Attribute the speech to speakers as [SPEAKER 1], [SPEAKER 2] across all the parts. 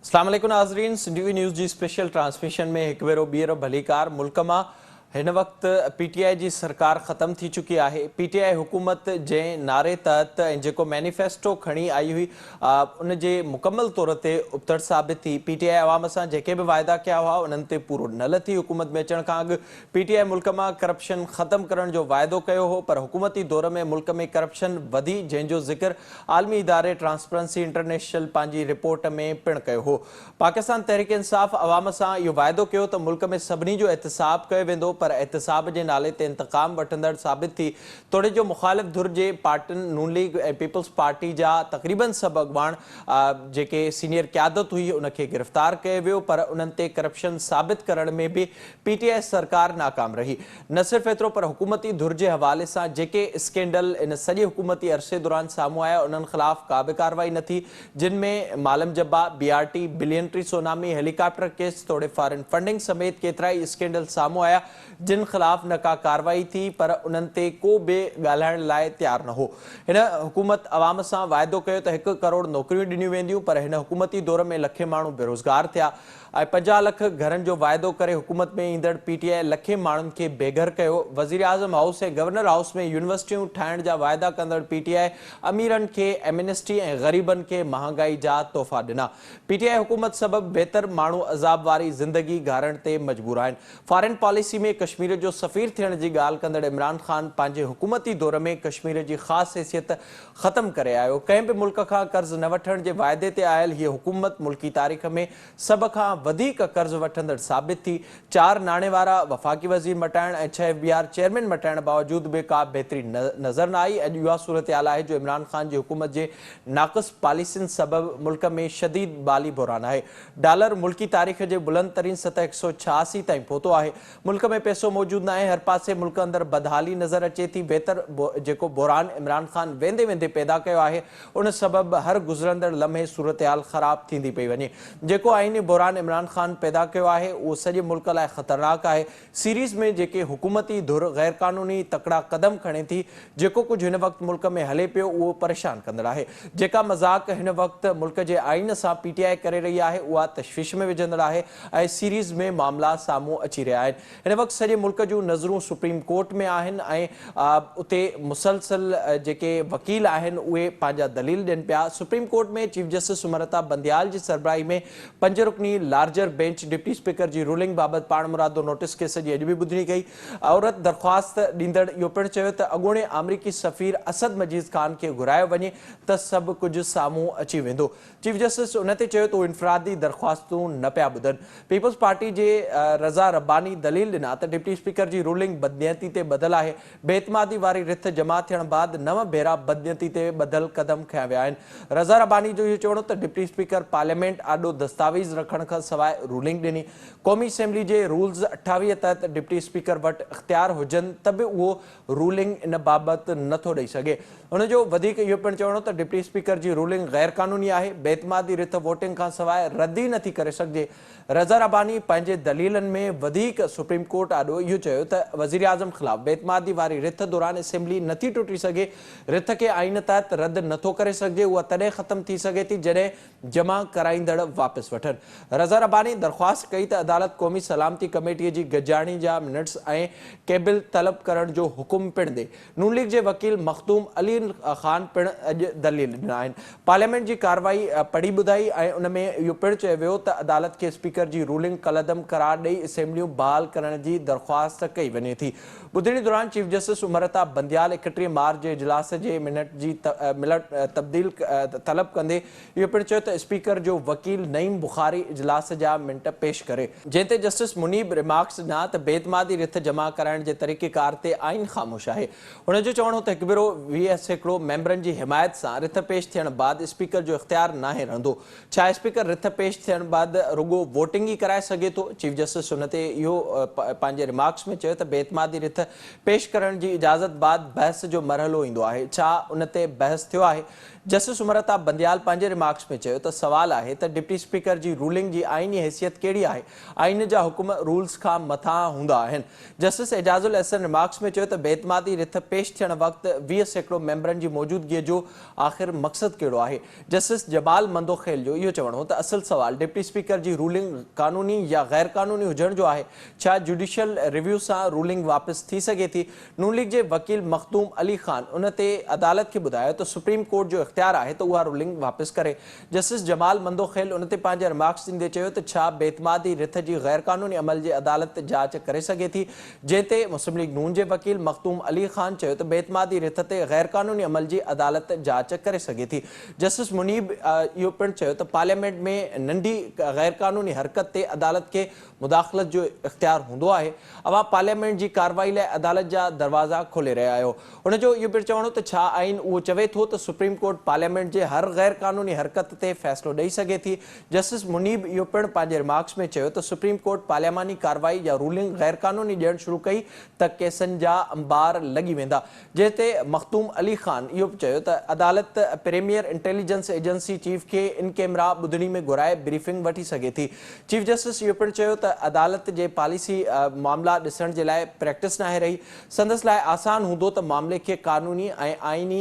[SPEAKER 1] اسلام عليڪم ناظرين سنڌ ٽي وي نيوز جي اسپيشل ٽرانسميشن ۾ هڪ ڀيرو ٻيهر ڀليڪار ملڪ مان هن وقت پي ٽي آء جي سرڪار ختم ٿي چڪي آهي پي ٽي آء حڪومت جنهن نعري تحت ۽ جيڪو مينيفيسٽو کڻي آئي هئي ان جي مڪمل طور تي ابتڙ ثابت ٿي پي ٽي آء عوام سان جيڪي به واعدا ڪيا هئا انهن تي پورو نه لٿي حڪومت ۾ اچڻ کان اڳ پي ٽي آء ملڪ مان ڪرپشن ختم ڪرڻ جو واعدو ڪيو هو پر حڪومتي دور ۾ ملڪ ۾ ڪرپشن وڌي جنهن جو ذڪر عالمي اداري ٽرانسپرنسي انٽرنيشنل پنهنجي رپورٽ ۾ پڻ ڪيو هو. پاڪستان تحريڪ انصاف عوام سان اهو واعدو ڪيو ته ملڪ ۾ سڀني جو احتساب ڪيو ويندو پر احتساب جي نالي تي انتقام وٺندڙ ثابت ٿي توڙي جو مخالف ڌر جي پارٽين نون ليگ ۽ پيپلز پارٽي جا تقريبن سڀ اڳواڻ جيڪي سينيئر قيادت هئي ان کي گرفتار ڪيو ويو پر انهن تي ڪرپشن ثابت ڪرڻ ۾ به پي ٽي آء سرڪار ناڪام رهي. نه صرف ايترو پر حڪومتي ڌر جي حوالي سان جيڪي اسڪينڊل ان سڄي حڪومتي عرصي دوران سامهون آيا انهن خلاف ڪا به ڪارروائي نه ٿي جن ۾ Malam Jabba, B R T, billion tree tsunami, helicopter case توڙي فارين فنڊنگ سميت ڪيترائي اسڪينڊل سامهون آيا جن خلاف نه ڪا ڪارروائي ٿي پر انهن تي ڪو به ڳالهائڻ لاء تيار نه هو. هن حڪومت عوام سان واعدو ڪيو ته هڪ ڪروڙ نوڪريون ڏنيون وينديون پر هن حڪومتي دور ۾ لکين ماڻهو بيروزگار ٿيا ۽ 50 لک گهرن جو واعدو ڪري حڪومت ۾ ايندڙ پي ٽي آء لکين ماڻهن کي بي گهر ڪيو، وزيراعظم هائوس ۽ گورنر هائوس ۾ يونيورسٽيون ٺاهڻ جا واعدا ڪندڙ پي ٽي آء اميرن کي ايمنسٽي ۽ غريبن کي مهانگائي جا تحفا ڏنا. پي ٽي آء حڪومت سبب ويتر ماڻهو عذاب واري زندگي گهارڻ تي مجبور آهن. فارين پاليسي ۾ ڪشمير جو سفير ٿيڻ جي ڳالهه ڪندڙ عمران خان پنهنجي حڪومتي دور ۾ ڪشمير جي خاص حيثيت ختم ڪري آيو. ڪنهن به ملڪ کان قرض نه وٺڻ جي واعدي تي آيل هيء حڪومت ملڪي تاريخ ۾ سڀ کان وڌيڪ قرض وٺندڙ ثابت ٿي. چار ناڻي وارا وفاقي وزير مٽائڻ ۽ ڇهه ايف بي آر چيئرمين مٽائڻ باوجود به ڪا بهتري نظر نه آئي. اڄ اها صورتحال آهي جو عمران خان جي حڪومت جي ناقص پاليسين سبب ملڪ ۾ شديد مالي بحران آهي. ڊالر ملڪي تاريخ جي بلند ترين سطح 186 تائين پهتو آهي. ملڪ ۾ پئسو موجود ناهي، هر پاسي ملڪ اندر بدحالي نظر اچي ٿي، ويتر جيڪو بحران عمران خان ويندي ويندي پيدا ڪيو آهي، ان سبب هر گذرندڙ لمحي صورتحال خراب ٿيندي پئي وڃي. جيڪو آئيني بحران عمران خان پيدا ڪيو آهي، اهو سڄي ملڪ لاء خطرناڪ آهي. سيريز ۾ جيڪي حڪومتي ڌر غيرقانوني تڪڙا قدم کڻي ٿي، جيڪو ڪجهه هن وقت ملڪ ۾ هلي پيو اهو پريشان ڪندڙ آهي. جيڪا مذاق هن وقت ملڪ جي آئين سان پي ٽي آء ڪري رهي آهي اها تشويش ۾ وجهندڙ آهي ۽ سيريز ۾ معاملا سامهون اچي رهيا آهن. هن وقت سڄي ملڪ جون نظرون سپريم ڪورٽ ۾ آهن ۽ اتي مسلسل جيڪي وڪيل آهن اهي پنهنجا دليل ڏين پيا. Supreme court ۾ chief justice Umar Ata Bandial جي سربراهي ۾ پنج رڪني لارجر بينچ ڊپٽي اسپيڪر جي رولنگ بابت پاڻمرادو نوٽيس ڪيس جي اڄ به ٻڌڻي ڪئي. عورت درخواست ڏيندڙ اهو پڻ چيو ته اڳوڻي آمريڪي سفير اسد مجيد خان کي گهرايو وڃي ته سڀ ڪجهه سامهون اچي ويندو. چيف جسٽس ان تي چيو ته هو انفرادي درخواستون نه پيا ٻڌن. پيپلز پارٽي جي رضا رباني دليل ڏنا ته ڊپٽي اسپيڪر جي رولنگ بدنيتي تي ٻڌل آهي، بي اعتمادي واري رٿ جمع ٿيڻ بعد نو ڀيرا بدنيتي تي ٻڌل قدم کنيا ويا آهن. رضا رباني جو اهو چوڻ هو ته ڊپٽي اسپيڪر پارليامينٽ آڏو دستاويز رکڻ کانسواء رولنگ ڏني. قومي اسيمبلي جي رولز 28 تحت ڊپٽي اسپيڪر وٽ اختيار هجن ته به اهو رولنگ ان بابت نه ٿو ڏئي سگهي. هن جو وڌيڪ اهو پڻ چوڻ هو ته ڊپٽي اسپيڪر جي رولنگ غير قانوني آهي، بي اعتمادي رٿ ووٽنگ کانسواء رد ئي نٿي ڪري سگهجي. رضا رباني پنهنجي دليلن ۾ وڌيڪ سپريم ڪورٽ آڏو اهو چيو ته وزيراعظم خلاف بي اعتمادي واري رٿ دوران اسيمبلي نٿي ٽٽي سگهي، رٿ کي آئين تحت رد نٿو ڪري سگهجي، اها تڏهن ختم ٿي سگهي ٿي جڏهن جمع ڪرائيندڙ واپس وٺن. رضا رباني درخواست ڪئي ته عدالت قومي سلامتي ڪميٽي جي گڏجاڻي جا منٽس ۽ ڪيبل طلب ڪرڻ جو حڪم پڻ ڏي. نون ليگ جي وڪيل مخدوم علي خان پڻ اڄ دليل ڏنا آهن. پارليامينٽ جي ڪارروائي پڙهي ٻڌائي ۽ ان ۾ اهو پڻ چيو ويو ته عدالت کي اسپيڪر جي رولنگ ڪالعدم قرار ڏئي اسيمبليون بحال ڪرڻ جي درخواست ڪئي وڃي ٿي. ٻڌڻي دوران chief justice Umar Ata Bandial 31 march جي اجلاس جي منٽ جي تبديل طلب ڪندي اهو پڻ چيو ته اسپيڪر جو وڪيل نعيم بخاري اجلاس جا منٽ پيش ڪري. جنهن تي جسٽس منيب ريمارڪس ڏنا ته بي اعتمادي رٿ جمع ڪرائڻ جي طريقيڪار تي آئين خاموش آهي. هن جو چوڻ هو ته هڪ ڀيرو 20% ميمبرن جي حمايت سان رٿ پيش ٿيڻ بعد اسپيڪر جو اختيار ناهي رهندو، ڇا اسپيڪر رٿ پيش ٿيڻ بعد رڳو ووٽنگ ئي ڪرائي سگهي ٿو؟ چيف جسٽس ان تي اهو پنهنجي ريمارڪس ۾ چيو ته بي اعتمادي رٿ پيش ڪرڻ جي اجازت بعد بحث جو مرحلو ايندو آهي، ڇا ان تي بحث ٿيو آهي؟ جسٽس عمر عطا بنديال پنهنجي ريمارڪس ۾ چيو ته سوال آهي ته ڊپٽي اسپيڪر جي رولنگ جي آئيني حيثيت ڪهڙي آهي؟ آئين جا حڪم رولز کان مٿانهان هوندا آهن. جسٽس اعجاز الاحسن ريمارڪس ۾ چيو ته بي اعتمادي رٿ پيش ٿيڻ وقت 20% ميمبرن جي موجودگي جو آخر مقصد ڪهڙو آهي؟ جسٽس جمال مندوخيل جو اهو چوڻ هو ته اصل سوال ڊپٽي اسپيڪر جي رولنگ قانوني يا غير قانوني هجڻ جو آهي، ڇا جوڊيشل ريويو سان رولنگ واپس ٿي سگهي ٿي؟ نون ليگ جي وڪيل مخدوم علي خان ان تي عدالت کي ٻڌايو ته سپريم ڪورٽ جو اختيار آهي ته اها رولنگ واپس ڪري. جسٽس جمال مندوخيل ان تي پنهنجا ريمارڪس ڏيندي چيو ته ڇا بي اعتمادي رٿ جي غير قانوني عمل جي عدالت جاچ ڪري سگهي ٿي؟ جنهن تي مسلم ليگ نون جي وڪيل مخدوم علي خان چيو ته بي اعتمادي رٿ تي غير قانوني عمل جي عدالت جاچ ڪري سگهي ٿي. جسٽس منيب اهو پڻ چيو ته پارليامينٽ ۾ ننڍي غير قانوني حرڪت تي عدالت کي مداخلت جو اختيار هوندو آهي، اوهان پارليامينٽ جي ڪارروائي لاء عدالت جا دروازا کولي رهيا آهيو. هن جو اهو پڻ چوڻ هو ته ڇا آئين اهو چوي ٿو ته سپريم ڪورٽ پارليامينٽ جي هر غير قانوني حرڪت تي فيصلو ڏئي سگهي ٿي؟ جسٽس منيب اهو پڻ پنهنجي ريمارڪس ۾ چيو ته سپريم ڪورٽ پارلياماني ڪارروائي يا رولنگ غير قانوني ڏيڻ شروع ڪئي ته ڪيسن جا انبار لڳي ويندا. جنهن تي مخدوم علي خان اهو به چيو ته عدالت پريميئر انٽيليجنس ايجنسي چيف کي ان ڪيمرا ٻڌڻي ۾ گهرائي بريفنگ وٺي سگهي ٿي. چيف جسٽس اهو پڻ چيو ته عدالت جي پاليسي معاملا ڏسڻ جي لاء پريڪٽس ناهي رهي، سندس لاء آسان هوندو ته معاملي کي قانوني ۽ آئيني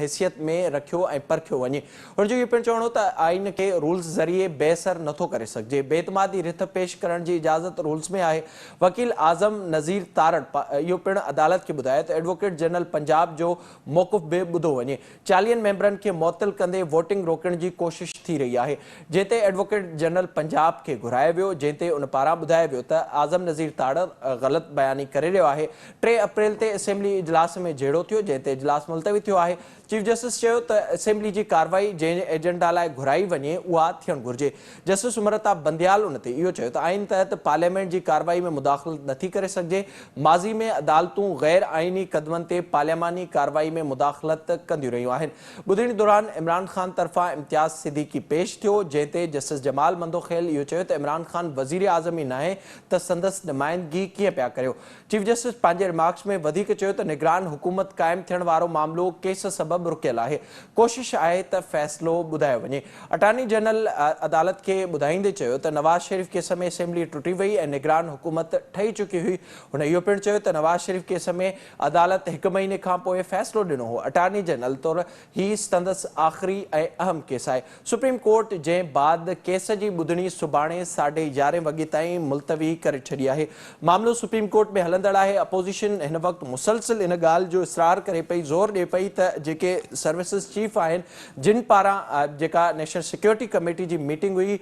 [SPEAKER 1] حيثيت ۾ رکيو ۽ پرکيو وڃي. هن جو اهو پڻ چوڻ هو ته آئين کي رولز ذريعي بي اثر نٿو ڪري سگهجي، بي اعتمادي رٿ پيش ڪرڻ جي اجازت رولز ۾ آهي. وڪيل اعظم نذير تارڙ اهو پڻ عدالت کي ٻڌايو ته ايڊووڪيٽ جنرل پنجاب جو موقف به ٻڌو وڃي، چاليهن ميمبرن کي معطل ڪندي ووٽنگ روڪڻ جي ڪوشش ٿي رهي آهي، جنهن تي ايڊووڪيٽ جنرل پنجاب کي گهرايو ويو، جنهن تي ان پاران ٻڌايو ويو ته اعظم نذير تارڙ غلط بياني ڪري رهيو آهي، 3 اپريل تي اسيمبلي اجلاس ۾ جهيڙو ٿيو، جنهن تي اجلاس ملتوي ٿيو آهي. چيف جسٽس چيو ته اسيمبلي جي ڪارروائي جنهن ايجنڊا لاء گهرائي وڃي اها ٿيڻ گهرجي. جسٽس عمر عطا بنديال ان تي اهو چيو ته آئين تحت پارليامينٽ جي ڪارروائي ۾ مداخلت نٿي ڪري سگهجي، ماضي ۾ عدالتون غير آئيني قدمن تي پارلياماني ڪارروائي ۾ مداخلت ڪنديون رهيون آهن. ٻڌڻي دوران عمران خان طرفان امتياز صديقي پيش ٿيو، جنهن تي جسٽس جمال مندوخيل اهو چيو ته عمران خان وزيراعظم ئي ناهي ته سندس نمائندگي ڪيئن پيا ڪريو. چيف جسٽس پنهنجي ريمارڪس ۾ وڌيڪ چيو ته نگران حڪومت قائم ٿيڻ وارو معاملو ڪيس سبب رڪيل آهي، ڪوشش آهي ته فيصلو ٻڌايو وڃي. اٽارني جنرل عدالت کي ٻڌائيندي چيو ته نواز شريف ڪيس ۾ اسيمبلي ٽٽي وئي ۽ نگران حڪومت ٺهي چڪي هئي. هن اهو پڻ چيو ته نواز شريف ڪيس ۾ عدالت هڪ مهيني کانپوء فيصلو ڏنو هو، اٽارني جنرل طور هي سندس آخري ۽ اهم ڪيس آهي. سپريم ڪورٽ جنهن بعد ڪيس جي ٻڌڻي سڀاڻي ساڍي يارهين وڳي تائين ملتوي ڪري ڇڏي آهي. معاملو سپريم ڪورٽ ۾ هلندڙ آهي. اپوزيشن هن وقت مسلسل ان ڳالهه جو اصرار ڪري پئي، زور ڏئي پئي ته جيڪي سروسز چيف آهن جن پاران جيڪا نيشنل سيڪيورٽي ڪميٽي جي ميٽنگ هئي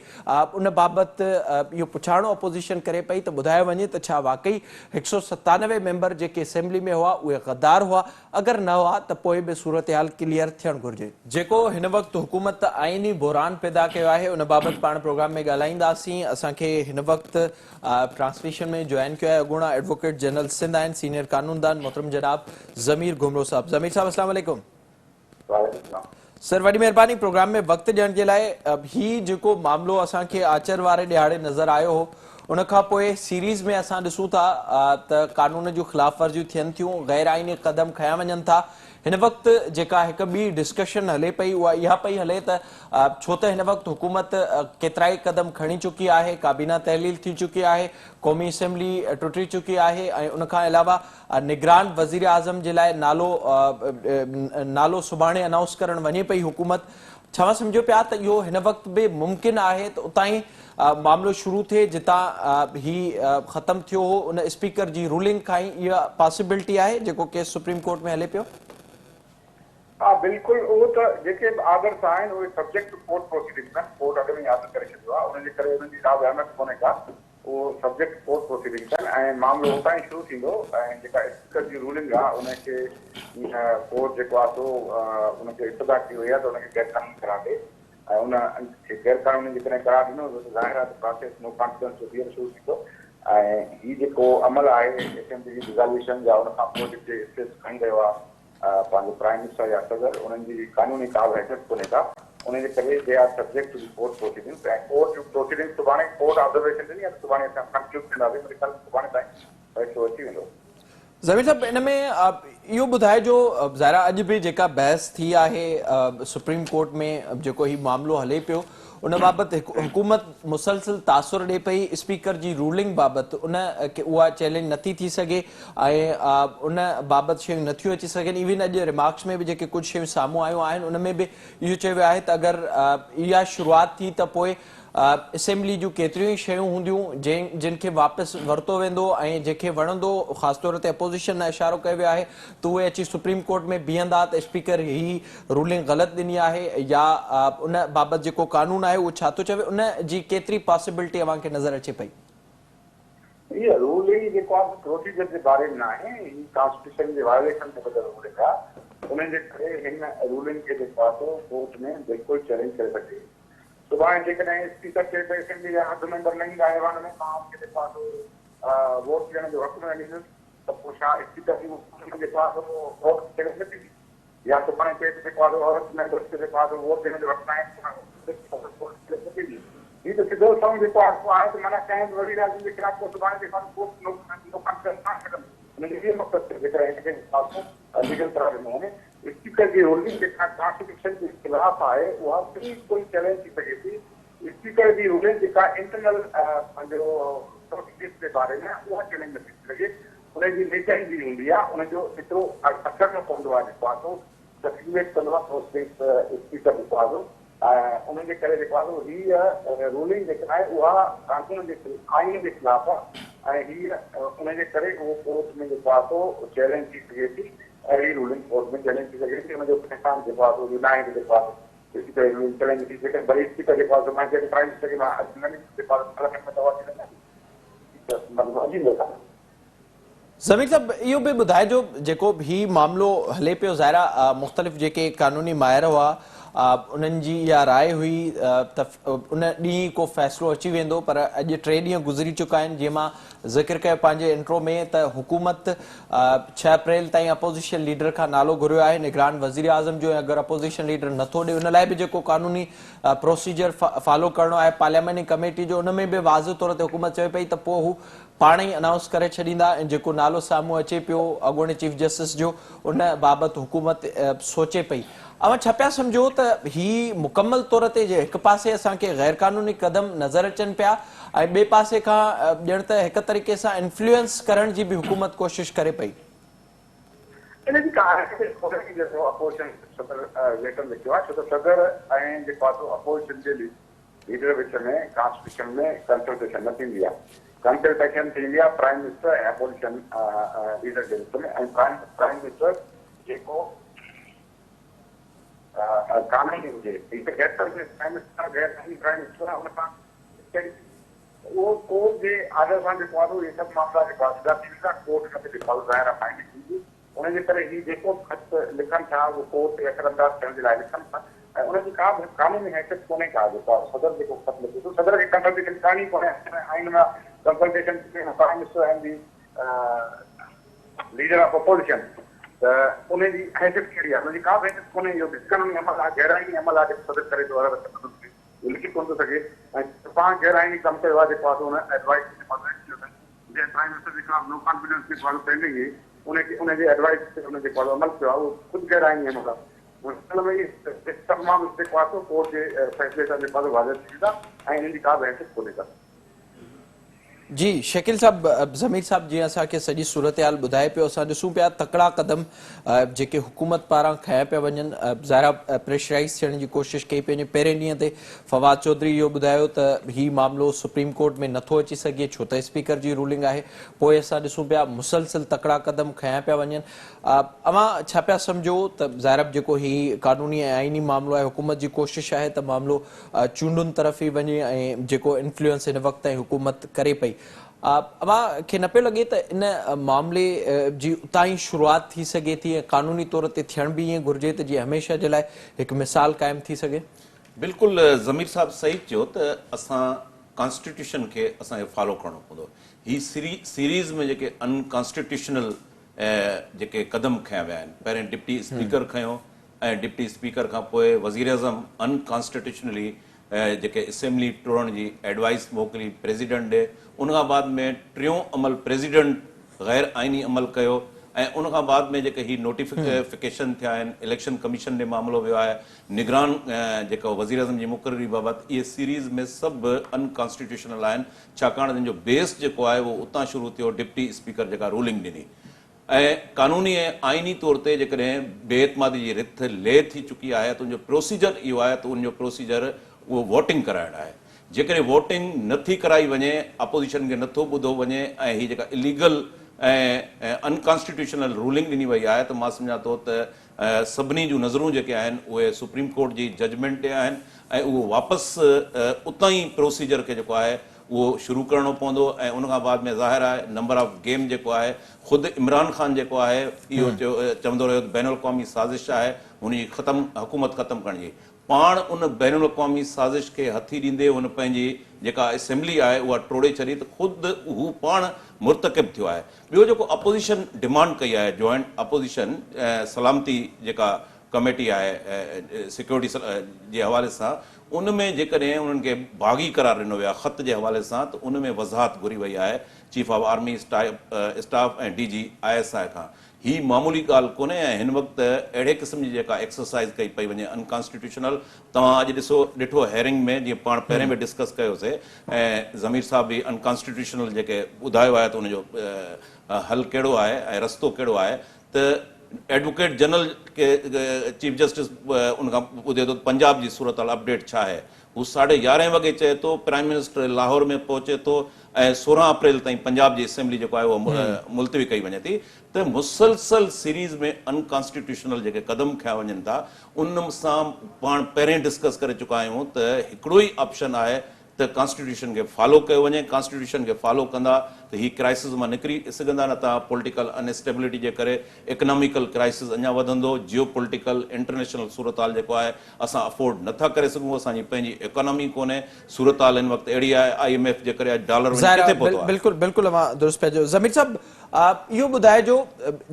[SPEAKER 1] ان بابت اهو پڇاڻو اپوزيشن ڪري پئي ته ٻڌايو وڃي ته ڇا واقعي 197 ميمبر جيڪي اسيمبلي ۾ هئا اهي غدار هئا؟ اگر نه هئا ته پوء به صورتحال ڪليئر ٿيڻ گهرجي. جيڪو هن وقت حڪومت آئيني بحران پيدا ڪيو آهي ان بابت پاڻ پروگرام ۾ ڳالهائينداسين. اسان کي هن وقت ٽرانسميشن ۾ جوائن ڪيو آهي اڳوڻا ايڊووڪيٽ جنرل سنڌ آهن سينيئر قانوندان محترم جناب ضمير گهمرو صاحب. ضمير صاحب السلام عليڪم.
[SPEAKER 2] وعليڪم السلام.
[SPEAKER 1] سر وڏي مهرباني پروگرام ۾ وقت ڏيڻ جي لاء. هي جيڪو معاملو اسان کي آچر واري ڏهاڙي نظر آيو هو ان کان پوء سيريز ۾ اسان ڏسون ٿا ته قانون جون خلاف ورزيون ٿين ٿيون، غير آئيني قدم کنيا وڃن ٿا. هن وقت جيڪا هڪ ٻي ڊسڪشن هلي پئي اها اها پئي هلي ته ڇو ته هن وقت حڪومت ڪيترائي قدم کڻي چڪي آهي، ڪابينا تحليل ٿي چڪي آهي، قومي اسيمبلي ٽٽي چڪي آهي ۽ ان کان علاوه نگران وزيراعظم جي لاء نالو نالو سڀاڻي انائونس ڪرڻ وڃي پئي حڪومت. ڇا اوهان سمجهو پيا ته اهو هن وقت به ممڪن آهي ته اتان ئي معاملو شروع ٿئي جتان هي ختم ٿيو هو، ان اسپيڪر جي رولنگ کان ئي اها پاسيبلٽي آهي جيڪو ڪيس سپريم ڪورٽ ۾ هلي پيو؟
[SPEAKER 2] ها بلڪل اهو ته جيڪي به آرڊرس آهن اهي سبجيڪٽ ٽو ڪورٽ پروسيڊنگس آهن، ڪورٽ اڳ ۾ ئي آرڊر ڪري ڇڏيو آهي ان جي ڪري انهن جي ڪا به اهميت ڪونهي ڪا، اهو سبجيڪٽ ٽو ڪورٽ پروسيڊنگس آهن ۽ معاملو اتان ئي شروع ٿيندو ۽ جيڪا اسپيڪر جي رولنگ آهي ان کي ڪورٽ جيڪو آهي سو ان کي استدعا ڪئي وئي آهي ته ان کي غير قانوني قرار ڏي ۽ ان کي غير قانوني جيڪڏهن قرار ڏنو ويو ته ظاهر آهي ته پراسيس نو ڪانفيڊنس جو ٻيهر شروع ٿيندو ۽ هي جيڪو عمل آهي اسيمبلي جي ڊزالويشن يا ان کان پوء جيڪي اسٽيپس کڻي رهيو آهي پنهنجو پرائم منسٽر يا صدر انهن جي قانوني ڪا به حيثيت ڪونهي ڪا انهي جي ڪري they are subject to the court proceedings ۽ court June proceedings سڀاڻي ڪورٽ آبزرويشن ڏني آهي ته سڀاڻي اسان ڪنڪلوڊ ڪنداسين منهنجي خيال ۾ سڀاڻي تائين فيصلو اچي ويندو.
[SPEAKER 1] ضمير صاحب ان ۾ اهو ٻڌائجو ظاهر آهي اڄ به جيڪا بحث ٿي آهي سپريم ڪورٽ ۾ جيڪو هي معاملو هلي پيو ان بابت حڪومت مسلسل تاثر ڏي پئي اسپيڪر جي رولنگ بابت ان کي اها چئلينج نٿي ٿي سگهي ۽ ان بابت شيون نٿيون اچي سگهن ايون اڄ ريمارڪس ۾ به جيڪي ڪجهه شيون سامهون آيون آهن ان ۾ به اهو چيو ويو آهي ته اگر اها شروعات ٿي ته پوء اسيمبلي جون ڪيتريون ئي شيون هونديون جن کي واپس ورتو ويندو ۽ جنهن کي وڻندو خاص طور تي اپوزيشن ڏانهن اشارو ڪيو ويو آهي ته اهي اچي سپريم ڪورٽ ۾ بيهندا ته اسپيڪر هي رولنگ غلط ڏني آهي يا ان بابت جيڪو قانون آهي اهو ڇا ٿو چوي ان جي ڪيتري پاسيبلٽي اوهان کي نظر اچي پئي؟
[SPEAKER 2] هي رولنگ جيڪو آهي سو پروسيجر جي باري ۾ ناهي، هي ڪانسٽيٽيوشن جي وائوليشن تي ٻڌل رولنگ آهي، ان جي ڪري هن رولنگ کي جيڪو آهي سو ڪورٽ ۾ بلڪل چئلينج ڪري سگهجي ٿي. سڀاڻي جيڪڏهن اسپيڪر چئي ته اسيمبلي جا اڌ ميمبر نه ايندا ايوان ۾ مان ان کي جيڪو آهي سو ووٽ ڏيڻ جو حق نه ڏيندس ته پوء ڇا اسپيڪر جي رولنگ جيڪو آهي سو ڪورٽ ۾ چئلينج نه ٿيندي؟ يا سڀاڻي چئي ته جيڪو آهي سو عورت ميمبرس کي جيڪو آهي سو ووٽ ڏيڻ جو حق ناهي ته ڪورٽ ۾ چئلينج نه ٿيندي؟ هي ته سڌو سنئون جيڪو آهي سو آهي ته معنيٰ ڪنهن به وزيراعظم جي خلاف ڪو سڀاڻي جيڪو آهي سو ڪورٽ نو ڪانفيڊنس نه آڻي سگهندو. ان جو اهو مقصد ٿيو جيڪڏهن هن کي جيڪو آهي سو ليگل قرار ڏنو وڃي. اسپيڪر جي رولنگ جيڪا ڪانسٽيٽيوشن جي خلاف آهي اها بلڪل چئلينج ٿي سگهي ٿي. اسپيڪر جي رولنگ جيڪا انٽرنل پنهنجو پروسيجرز جي باري ۾ آهي اها چئلينج نه ٿي سگهي. ان جي نيچر ئي ٻي هوندي آهي ان جو ايترو اثر نه پوندو آهي جيڪو آهي سو سرڪيوليٽ ڪندو آهي پروسيڊنگس اسپيڪر جيڪو آهي سو ۽ ان جي ڪري جيڪو آهي سو هيء رولنگ جيڪا آهي اها قانون جي آئين جي خلاف آهي ۽ هيء ان جي ڪري اهو ڪورٽ ۾ جيڪو آهي سو چئلينج ٿي سگهي ٿي. اهڙي رولنگ ڪورٽ ۾ چئلينج ٿي سگهي ٿي. ان جو ڪنهن سان به جيڪو آهي سو اهو ناهي ته جيڪو آهي سو اسپيڪر جي رولنگ چئلينج ٿي سگهي. ڀلي اسپيڪر جيڪو آهي سو مان چئي ته پرائم منسٽر کي مان اڄ نه ڏيندس جيڪو آهي سو پارليامينٽ ۾ دعوت ڏنل آهي ته مطلب عجيب ڳالهه آهي.
[SPEAKER 1] ضمير صاحب اهو به ٻڌائجو جيڪو هي معاملو هلي پيو ظاهر آ مختلف جيڪي قانوني ماهر هئا انهن جي اها راء هئي ته ان ڏينهن ڪو فيصلو اچي ويندو پر اڄ ٽي ڏينهن گذري چڪا آهن جيئن مان ذڪر ڪيو پنهنجي انٽرو ۾ ته حڪومت 6 اپريل تائين اپوزيشن ليڊر کان نالو گهريو آهي نگران وزيراعظم جو ۽ اگر اپوزيشن ليڊر نٿو ڏي ان لاء به جيڪو قانوني پروسيجر فالو ڪرڻو آهي پارلياماني ڪميٽي جو ان ۾ به واضح طور تي حڪومت چوي پئي ته پوء هو پاڻ ئي انائونس ڪري ڇڏيندا ۽ جيڪو نالو سامهون اچي پيو اڳوڻي چيف جسٽس جو ان بابت حڪومت سوچي پئي. اوهان ڇا پيا سمجهو ته هي مڪمل طور تي هڪ پاسي اسان کي غيرقانوني قدم نظر اچن پيا ۽ ٻئي پاسي کان ڄڻ ته هڪ طريقي سان انفلوئنس ڪرڻ جي به حڪومت ڪوشش ڪري پئي.
[SPEAKER 2] ان جي ڪا حيثيت ڪونهي ڪي جيڪو اپوزيشن صدر ليٽر لکيو آهي ڇو ته صدر ۽ جيڪو آهي سو اپوزيشن جي ليڊر وچ ۾ ڪانسٽيٽيوشن ۾ ڪنسلٽيشن نه ٿيندي آهي، ڪنسلٽيشن ٿيندي آهي پرائم منسٽر ۽ اپوزيشن ليڊر جي وچ ۾ ۽ پرائم منسٽر جيڪو قانوني هجي، هي ته غير قانوني پرائم منسٽر آهي، غير آئيني پرائم منسٽر آهي، ان سان اهو ڪورٽ جي آرڊر سان جيڪو آهي اهي سڀ معاملا جيڪو آهي سڌا ٿي ويندا، ڪورٽ ان تي جيڪو آهي ظاهر آهي فائنڊنگ ڏيندي. ان جي ڪري هي جيڪو به خط لکن ٿا اهو ڪورٽ تي اثر انداز ٿيڻ جي لاء لکن ٿا ۽ ان جي ڪا به قانوني حيثيت ڪونهي ڪا جيڪو آهي صدر جيڪو خط لکي ٿو صدر کي ڪنسلٽيشن ڪرڻي ڪونهي آئين ۾ consultation prime minister ۽ the leader of opposition ته ان جي حيثيت ڪهڙي آهي ان جي ڪا به حيثيت ڪونهي اهو غير قانوني عمل آهي غير آئيني عمل آهي جيڪو صدر ڪري ٿو هر وقت اهو لکي ڪونه ٿو سگهي ۽ پاڻ غير آئيني ڪم ڪيو آهي جيڪو آهي سو ان ايڊوائس جنهن پرائم منسٽر جي خلاف نو ڪانفيڊنس جي فارم پينڊنگ هئي ان کي ان جي ايڊوائس تي ان جيڪو آهي عمل ڪيو آهي اهو خود غير آئيني عمل آهي ان ۾ اهي سڀ معاملا جيڪو آهي سو ڪورٽ جي فيصلي سان جيڪو آهي سو واضح ٿي ويندا ۽ انهن جي ڪا به حيثيت ڪونهي ڪا.
[SPEAKER 1] جي شڪيل صاحب ضمير صاحب جيئن اسان کي سڄي صورتحال ٻڌائي پيو اسان ڏسون پيا تڪڙا قدم جيڪي حڪومت پاران کنيا پيا وڃن ظاهر آهي پريشرائيز ٿيڻ جي ڪوشش ڪئي پئي وڃي پهرين ڏينهن تي فواد چوڌري اهو ٻڌايو ته هي معاملو سپريم ڪورٽ ۾ نٿو اچي سگهي ڇو ته اسپيڪر جي رولنگ آهي پوء اسان ڏسون پيا مسلسل تڪڙا قدم کنيا پيا وڃن اوهان ڇا پيا سمجهو ته ظاهر آهي جيڪو هي قانوني ۽ آئيني معاملو آهي حڪومت جي ڪوشش آهي ته معاملو چونڊن طرف ئي وڃي ۽ جيڪو انفلوئنس هن وقت تائين حڪومت ڪري پئي اوهان کي نه پيو لڳي ته ان معاملي جي اتان ئي شروعات ٿي سگهي ٿي ۽ قانوني طور تي ٿيڻ به ائين گهرجي ته جيئن هميشه جي لاء هڪ مثال قائم ٿي سگهي؟
[SPEAKER 3] بلڪل ضمير صاحب صحيح چيو ته اسان ڪانسٽيٽيوشن کي اسان کي فالو ڪرڻو پوندو هي سيريز ۾ جيڪي ان ڪانسٽيٽيوشنل جيڪي قدم کنيا ويا آهن پهرين ڊپٽي اسپيڪر کنيو ۽ ڊپٽي اسپيڪر کان پوء وزيراعظم ان ڪانسٽيٽيوشنلي جيڪي اسيمبلي ٽوڙڻ جي ايڊوائس موڪلي پريزيڊنٽ ڏي ان کان بعد ۾ ٽيون عمل پريزيڊنٽ غير آئيني عمل ڪيو ۽ ان کان بعد ۾ جيڪي هي نوٽيفڪيشن ٿيا آهن، اليڪشن ڪميشن ڏي معاملو ويو آهي، نگران جيڪو وزيراعظم جي مقرري بابت اهي سيريز ۾ سڀ ان ڪانسٽيٽيوشنل آهن ڇاڪاڻ ته ان جو بيس جيڪو آهي اهو اتان شروع ٿيو ڊپٽي اسپيڪر جيڪا رولنگ ڏني ۽ قانوني ۽ آئيني طور تي جيڪڏهن بي اعتمادي جي رٿ لي ٿي چڪي آهي ته ان جو پروسيجر اهو آهي ته ان جو پروسيجر اهو ووٽنگ ڪرائڻ آهي جيڪڏهن ووٽنگ نه ٿي ڪرائي وڃي اپوزيشن کي نه ٿو ٻڌو وڃي ۽ هي جيڪا اليگل ۽ انڪانسٽيٽيوشنل رولنگ ڏني وئي آهي ته مان سمجهان ٿو ته سڀني جون نظرون جيڪي آهن اهي سپريم ڪورٽ جي ججمينٽ ڏي آهن ۽ اهو واپس اتان ئي پروسيجر کي جيڪو آهي اهو شروع ڪرڻو پوندو ۽ ان کان بعد ۾ ظاهر آهي نمبر آف گيم جيڪو آهي خود عمران خان جيڪو آهي اهو چوندو رهيو ته بين الاقوامي سازش آهي هن جي ختم حڪومت ختم ڪرڻ جي پاڻ ان بين الاقوامي سازش کي هٿي ڏيندي هن پنهنجي جيڪا اسيمبلي آهي اها ٽوڙي ڇڏي ته خود هو پاڻ مرتڪب ٿيو آهي ٻيو جيڪو اپوزيشن ڊمانڊ ڪئي آهي جوائنٽ اپوزيشن سلامتي جيڪا ڪميٽي آهي سيڪيورٽي جي حوالي سان ان ۾ جيڪڏهن انهن کي باغي قرار ڏنو ويو آهي خط جي حوالي سان ته ان ۾ وضاحت گهري وئي آهي chief of army staff ۽ D G I S I کان هي معمولي ڳالهه ڪونهي ۽ هن وقت اهڙي قسم جي جيڪا ايڪسرسائز ڪئي پئي وڃي انڪانسٽيٽيوشنل توهان اڄ ڏسو ڏٺو هيئرنگ ۾ جيئن پاڻ پهرين به ڊسڪس ڪيوسي ۽ ضمير صاحب به انڪانسٽيٽيوشنل جيڪي ٻڌايو آهي ته ان جو حل ڪهڙو آهي ۽ رستو ڪهڙو آهي ته ايڊووڪيٽ جنرل کي چيف جسٽس ان کان ٻڌي ٿو ته پنجاب جي صورتحال اپڊيٽ ڇا آهي؟ هو ساڍي يارهين وڳي چئي ٿو پرائم منسٽر لاهور ۾ پهچي ٿو ۽ 16 اپريل تائين پنجاب جي اسيمبلي جيڪو آهي اها ملتوي ڪئي وڃي ٿي ته مسلسل سيريز ۾ ان ڪانسٽيٽيوشنل جيڪي قدم کنيا وڃن ٿا ان سان پاڻ پهرين ڊسڪس ڪري چڪا آهيون ته هڪڙو ئي آپشن آهي ته ڪانسٽيٽيوشن کي فالو ڪيو وڃي، ڪانسٽيٽيوشن کي فالو ڪندا ته هي ڪرائسز مان نڪري سگهندا نه ته پوليٽيڪل ان اسٽيبلٽي جي ڪري اڪناميڪل ڪرائسز اڃا وڌندو، جيو پوليٽيڪل انٽرنيشنل صورتحال جيڪو آهي اسان افورڊ نه ٿا ڪري سگهون، اسان جي پنهنجي اڪانامي ڪونهي، صورتحال هن وقت اهڙي آهي، I M F جي ڪري اڄ ڊالر وڃي
[SPEAKER 1] ظاهر
[SPEAKER 3] ڪٿي
[SPEAKER 1] آهي
[SPEAKER 3] پهتو آهي.
[SPEAKER 1] بلڪل بلڪل اوهان درست پيا چئو ضمير صاحب اهو ٻڌائجو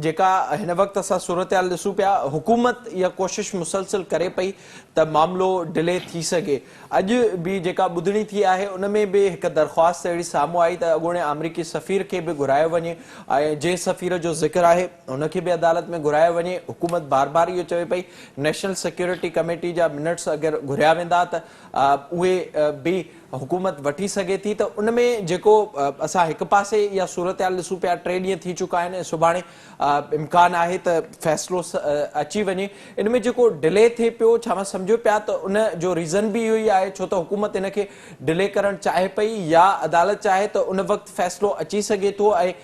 [SPEAKER 1] جيڪا هن وقت اسان صورتحال ڏسون پيا حڪومت اها ڪوشش مسلسل ڪري پئي ته معاملو ڊلي ٿي سگهي اڄ به جيڪا ٻڌڻي ٿي آهي ان ۾ به هڪ درخواست اهڙي سامهون آئي ته اڳوڻي آمريڪي سفير کي به گهرايو وڃي ۽ جنهن سفير جو ذڪر آهي ان کي به عدالت ۾ گهرايو وڃي حڪومت بار بار اهو چوي پئي نيشنل سيڪيورٽي ڪميٽي جا منٽس اگر گهريا ويندا ته اهي به حڪومت وٺي سگهي ٿي ته ان ۾ جيڪو اسان هڪ پاسي اها صورتحال ڏسون پيا ٽي ڏينهن ٿي چڪا آهن ۽ سڀاڻي امڪان آهي ته فيصلو اچي وڃي ان ۾ جيڪو ڊلي ٿئي پيو ڇا اوهان سمجهو پيا ته ان جو ريزن به اهو ئي آهي ڇو ته حڪومت ان کي ڊلي ڪرڻ چاهي پئي يا عدالت چاهي ته ان وقت فيصلو اچي سگهي ٿو ۽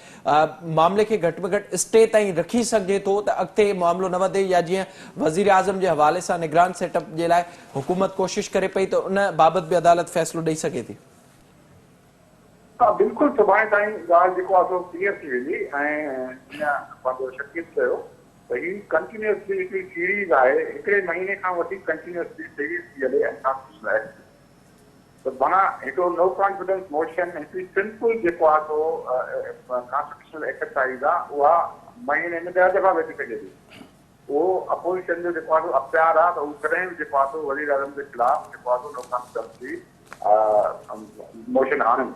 [SPEAKER 1] معاملي کي گهٽ ۾ گهٽ اسٽي تائين رکي سگهجي ٿو ته اڳتي معاملو نه وڌي يا جيئن وزيراعظم جي حوالي سان نگران سيٽ اپ جي لاء حڪومت ڪوشش ڪري پئي ته ان بابت به عدالت فيصلو ڏئي سگهي ٿي.
[SPEAKER 2] ها بلڪل سڀاڻي تائين ڳالهه جيڪو آهي سو ڪليئر ٿي ويندي ۽ جيئن پنهنجو شڪيل چيو ته هي ڪنٽينيوسلي هڪڙي سيريز آهي هڪڙي مهيني کان وٺي ڪنٽينيوسلي سيريز ٿي هلي ۽ ڪانسٽيٽيوشنل ايڪٽ ته معنيٰ هڪڙو نو ڪانفيڊنس موشن هڪڙي سمپل جيڪو آهي سو ڪانسٽيٽيوشنل ايڪسرسائيز آهي اها مهيني ۾ ڏهه دفعا به اچي سگهي ٿي اهو اپوزيشن جو جيڪو آهي سو اختيار آهي ته هو ڪڏهن به جيڪو آهي سو وزيراعظم جي خلاف جيڪو آهي سو نو ڪانفيڊنس جي موشن آڻن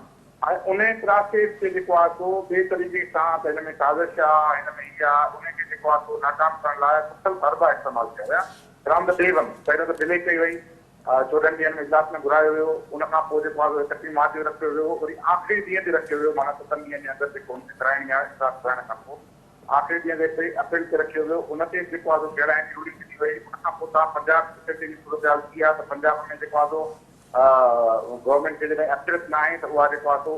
[SPEAKER 2] ۽ انهي پراسيس کي جيڪو آهي سو ٻئي طريقي سان ته هن ۾ سازش آ هن ۾ هي آ انهي کي جيڪو آهي سو ناڪام ڪرڻ لاء مختلف حربا استعمال ڪيا ويا فرام the D one پهريون ته ڊلي ڪئي وئي 14 ڏينهن ۾ اجلاس ۾ گهرايو ويو ان کان پوء جيڪو آهي سو هڪ ٽيم مارچ جو رکيو ويو وري آخري ڏينهن تي رکيو ويو معنيٰ ستن ڏينهن جي اندر جيڪو هن کي ڪرائڻي آهي اجلاس گهرائڻ کان پوء آخري ڏينهن تي 3 اپريل تي رکيو ويو ان تي به جيڪو آهي سو گهرائڻ جي رولنگ ڏني وئي ان کان پوء توهان پنجاب اسيمبلي جي صورتحال ٿي آهي ته پنجاب ۾ جيڪو آهي سو گورنمينٽ کي جڏهن اڪثريت ناهي ته اها جيڪو آهي سو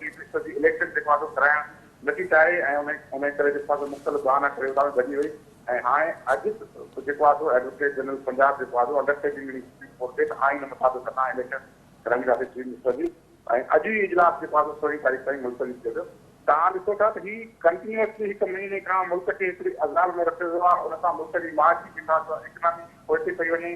[SPEAKER 2] چيف منسٽر جي اليڪشن جيڪو آهي سو ڪرائڻ نٿي چاهي ۽ ان ڪري جيڪو آهي سو مختلف بهانا ڪري اتان ۾ ڀڄي وئي ۽ هاڻي اڄ جيڪو آهي سو ايڊووڪيٽ جنرل پنجاب جيڪو آهي سو انڊر ٽيڪنگ ڏني سپريم ڪورٽ کي ته آئين مطابق اسان اليڪشن ڪرائينداسين چيف منسٽر جي ۽ اڄ ئي اجلاس جيڪو آهي سو 16 تاريخ تائين ملتوي ٿي ويو. توهان ڏسو ٿا ته هي ڪنٽينيوسلي هڪ مهيني کان ملڪ کي هڪڙي عذاب ۾ رکيو ويو آهي ان سان ملڪ جي معاشي جيڪا سا اڪنامي پوئتي پئي وڃي،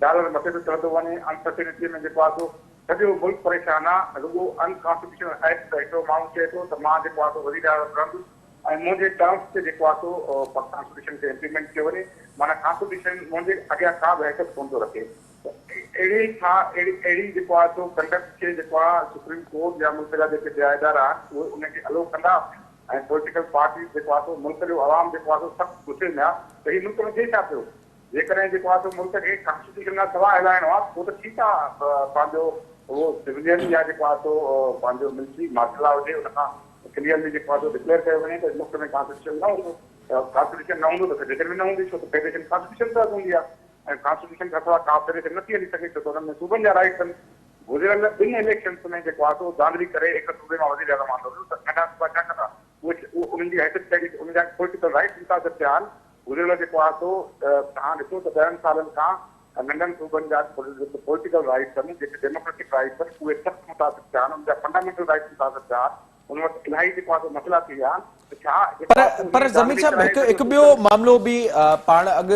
[SPEAKER 2] ڊالر مٿي پيو چڙهندو وڃي، انسرٽينٽي ۾ جيڪو آهي سو سڄو ملڪ پريشان آهي، رڳو ان ڪانسٽيٽيوشنل ايڪٽ ته هڪڙو ماڻهو چئي ٿو ته مان جيڪو آهي سو وزيراعظم رهندس ۽ منهنجي ٽرمس تي جيڪو آهي سو ڪانسٽيٽيوشن کي امپليمينٽ ڪيو وڃي معنيٰ ڪانسٽيٽيوشن منهنجي اڳيان ڪا به حيثيت ڪونه ٿو رکي. ته اهڙي ڇا اهڙي اهڙي جيڪو آهي سو ڪنڊڪٽ کي جيڪو آهي سپريم ڪورٽ يا ملڪ جا جيڪي ٻيا ادارا آهن اهي ان کي الو ڪندا؟ ۽ پوليٽيڪل پارٽيز جيڪو آهي سو ملڪ جو عوام جيڪو آهي سو سخت غصي ۾ آهي ته هي ملڪ ۾ ٿئي ڇا پيو؟ جيڪڏهن جيڪو آهي سو ملڪ کي ڪانسٽيٽيوشن کان سواء هلائڻو آهي پوء ته ٺيڪ آهي پنهنجو اهو سولين يا جيڪو آهي سو پنهنجو ملٽري مارشل لا هجي ان کان ڪليئرلي جيڪو آهي سو ڊڪليئر ڪيو وڃي ته ملڪ ۾ ڪانسٽيٽيوشن نه هوندو ته ڪانسٽيٽيوشن نه هوندو ته فيڊريشن به نه هوندي ڇو ته فيڊريشن ڪانسٽيٽيوشن تحت هوندي آهي ۽ ڪانسٽيٽيوشن کان سواء ڪا فيڊريشن نٿي هلي سگهي ڇو ته انهن ۾ صوبن جا رائيٽس آهن. گذريل ٻن اليڪشنز ۾ جيڪو آهي سو ڌانڌلي ڪري هڪ صوبي مان وزيراعظم آندو ويو ته ننڍا صوبا ڇا ڪندا؟ اهي انهن جي حيثيت ڪهڙي انهن جا پوليٽيڪل رائيٽس متاثر ٿيا آهن. گذريل جيڪو آهي سو توهان ڏسو ته ڏهن سالن کان ننڍن صوبن جا جيڪي پوليٽيڪل رائيٽس آهن جيڪي ڊيموڪريٽڪ رائيٽس آهن اهي سخت متاثر ٿيا آهن انهن جا فنڊامينٽل رائيٽس متاثر ٿيا آهن ان وٽ الاهي جيڪو آهي سو مسئلا ٿي ويا آهن ته ڇا جيڪو
[SPEAKER 1] پر
[SPEAKER 2] آهي سو
[SPEAKER 1] پر
[SPEAKER 2] هي
[SPEAKER 1] ضمير
[SPEAKER 2] ڌانڌلي
[SPEAKER 1] صاحب
[SPEAKER 2] ڪرائي
[SPEAKER 1] هڪ
[SPEAKER 2] سڄو
[SPEAKER 1] هڪ ٻيو
[SPEAKER 2] سسٽم
[SPEAKER 1] معاملو به پاڻ اڳ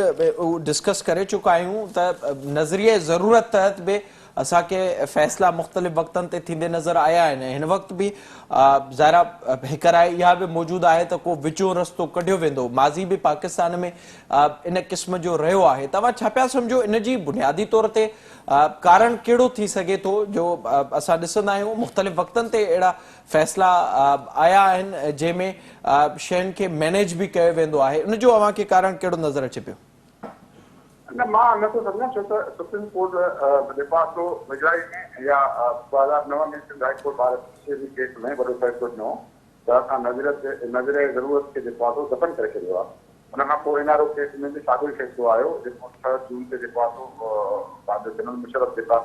[SPEAKER 1] ڊسڪس ڪري چڪا آهيون ته نظريه ضرورت تحت به اسان کي فيصلا مختلف وقتن تي ٿيندي نظر آيا آهن ۽ هن وقت به ظاهر آهي هڪ راء اها به موجود آهي ته ڪو وچون رستو ڪڍيو ويندو ماضي به پاڪستان ۾ ان قسم جو رهيو آهي توهان ڇا پيا سمجهو ان جي بنيادي طور تي ڪارڻ ڪهڙو ٿي سگهي ٿو جو اسان ڏسندا آهيون مختلف وقتن تي اهڙا فيصلا آيا آهن جنهن ۾ شين کي مينيج به ڪيو ويندو آهي ان جو اوهان کي ڪارڻ ڪهڙو نظر اچي پيو؟
[SPEAKER 2] نه مان نه ٿو سمجهان ڇو ته سپريم ڪورٽ جيڪو آهي سو ويجهڙائي ۾ يا 2009 ۾ Sindh high court bar association case ۾ وڏو فيصلو ڏنو ته اسان نظريت نظريه ضرورت کي جيڪو آهي سو دفن ڪري ڇڏيو آهي. ان کان پوء اين آر او ڪيس ۾ به ساڳيو ئي فيصلو آيو جيڪو ڇهه جون تي جيڪو آهي سو پنهنجو جنرل مشرف جيڪا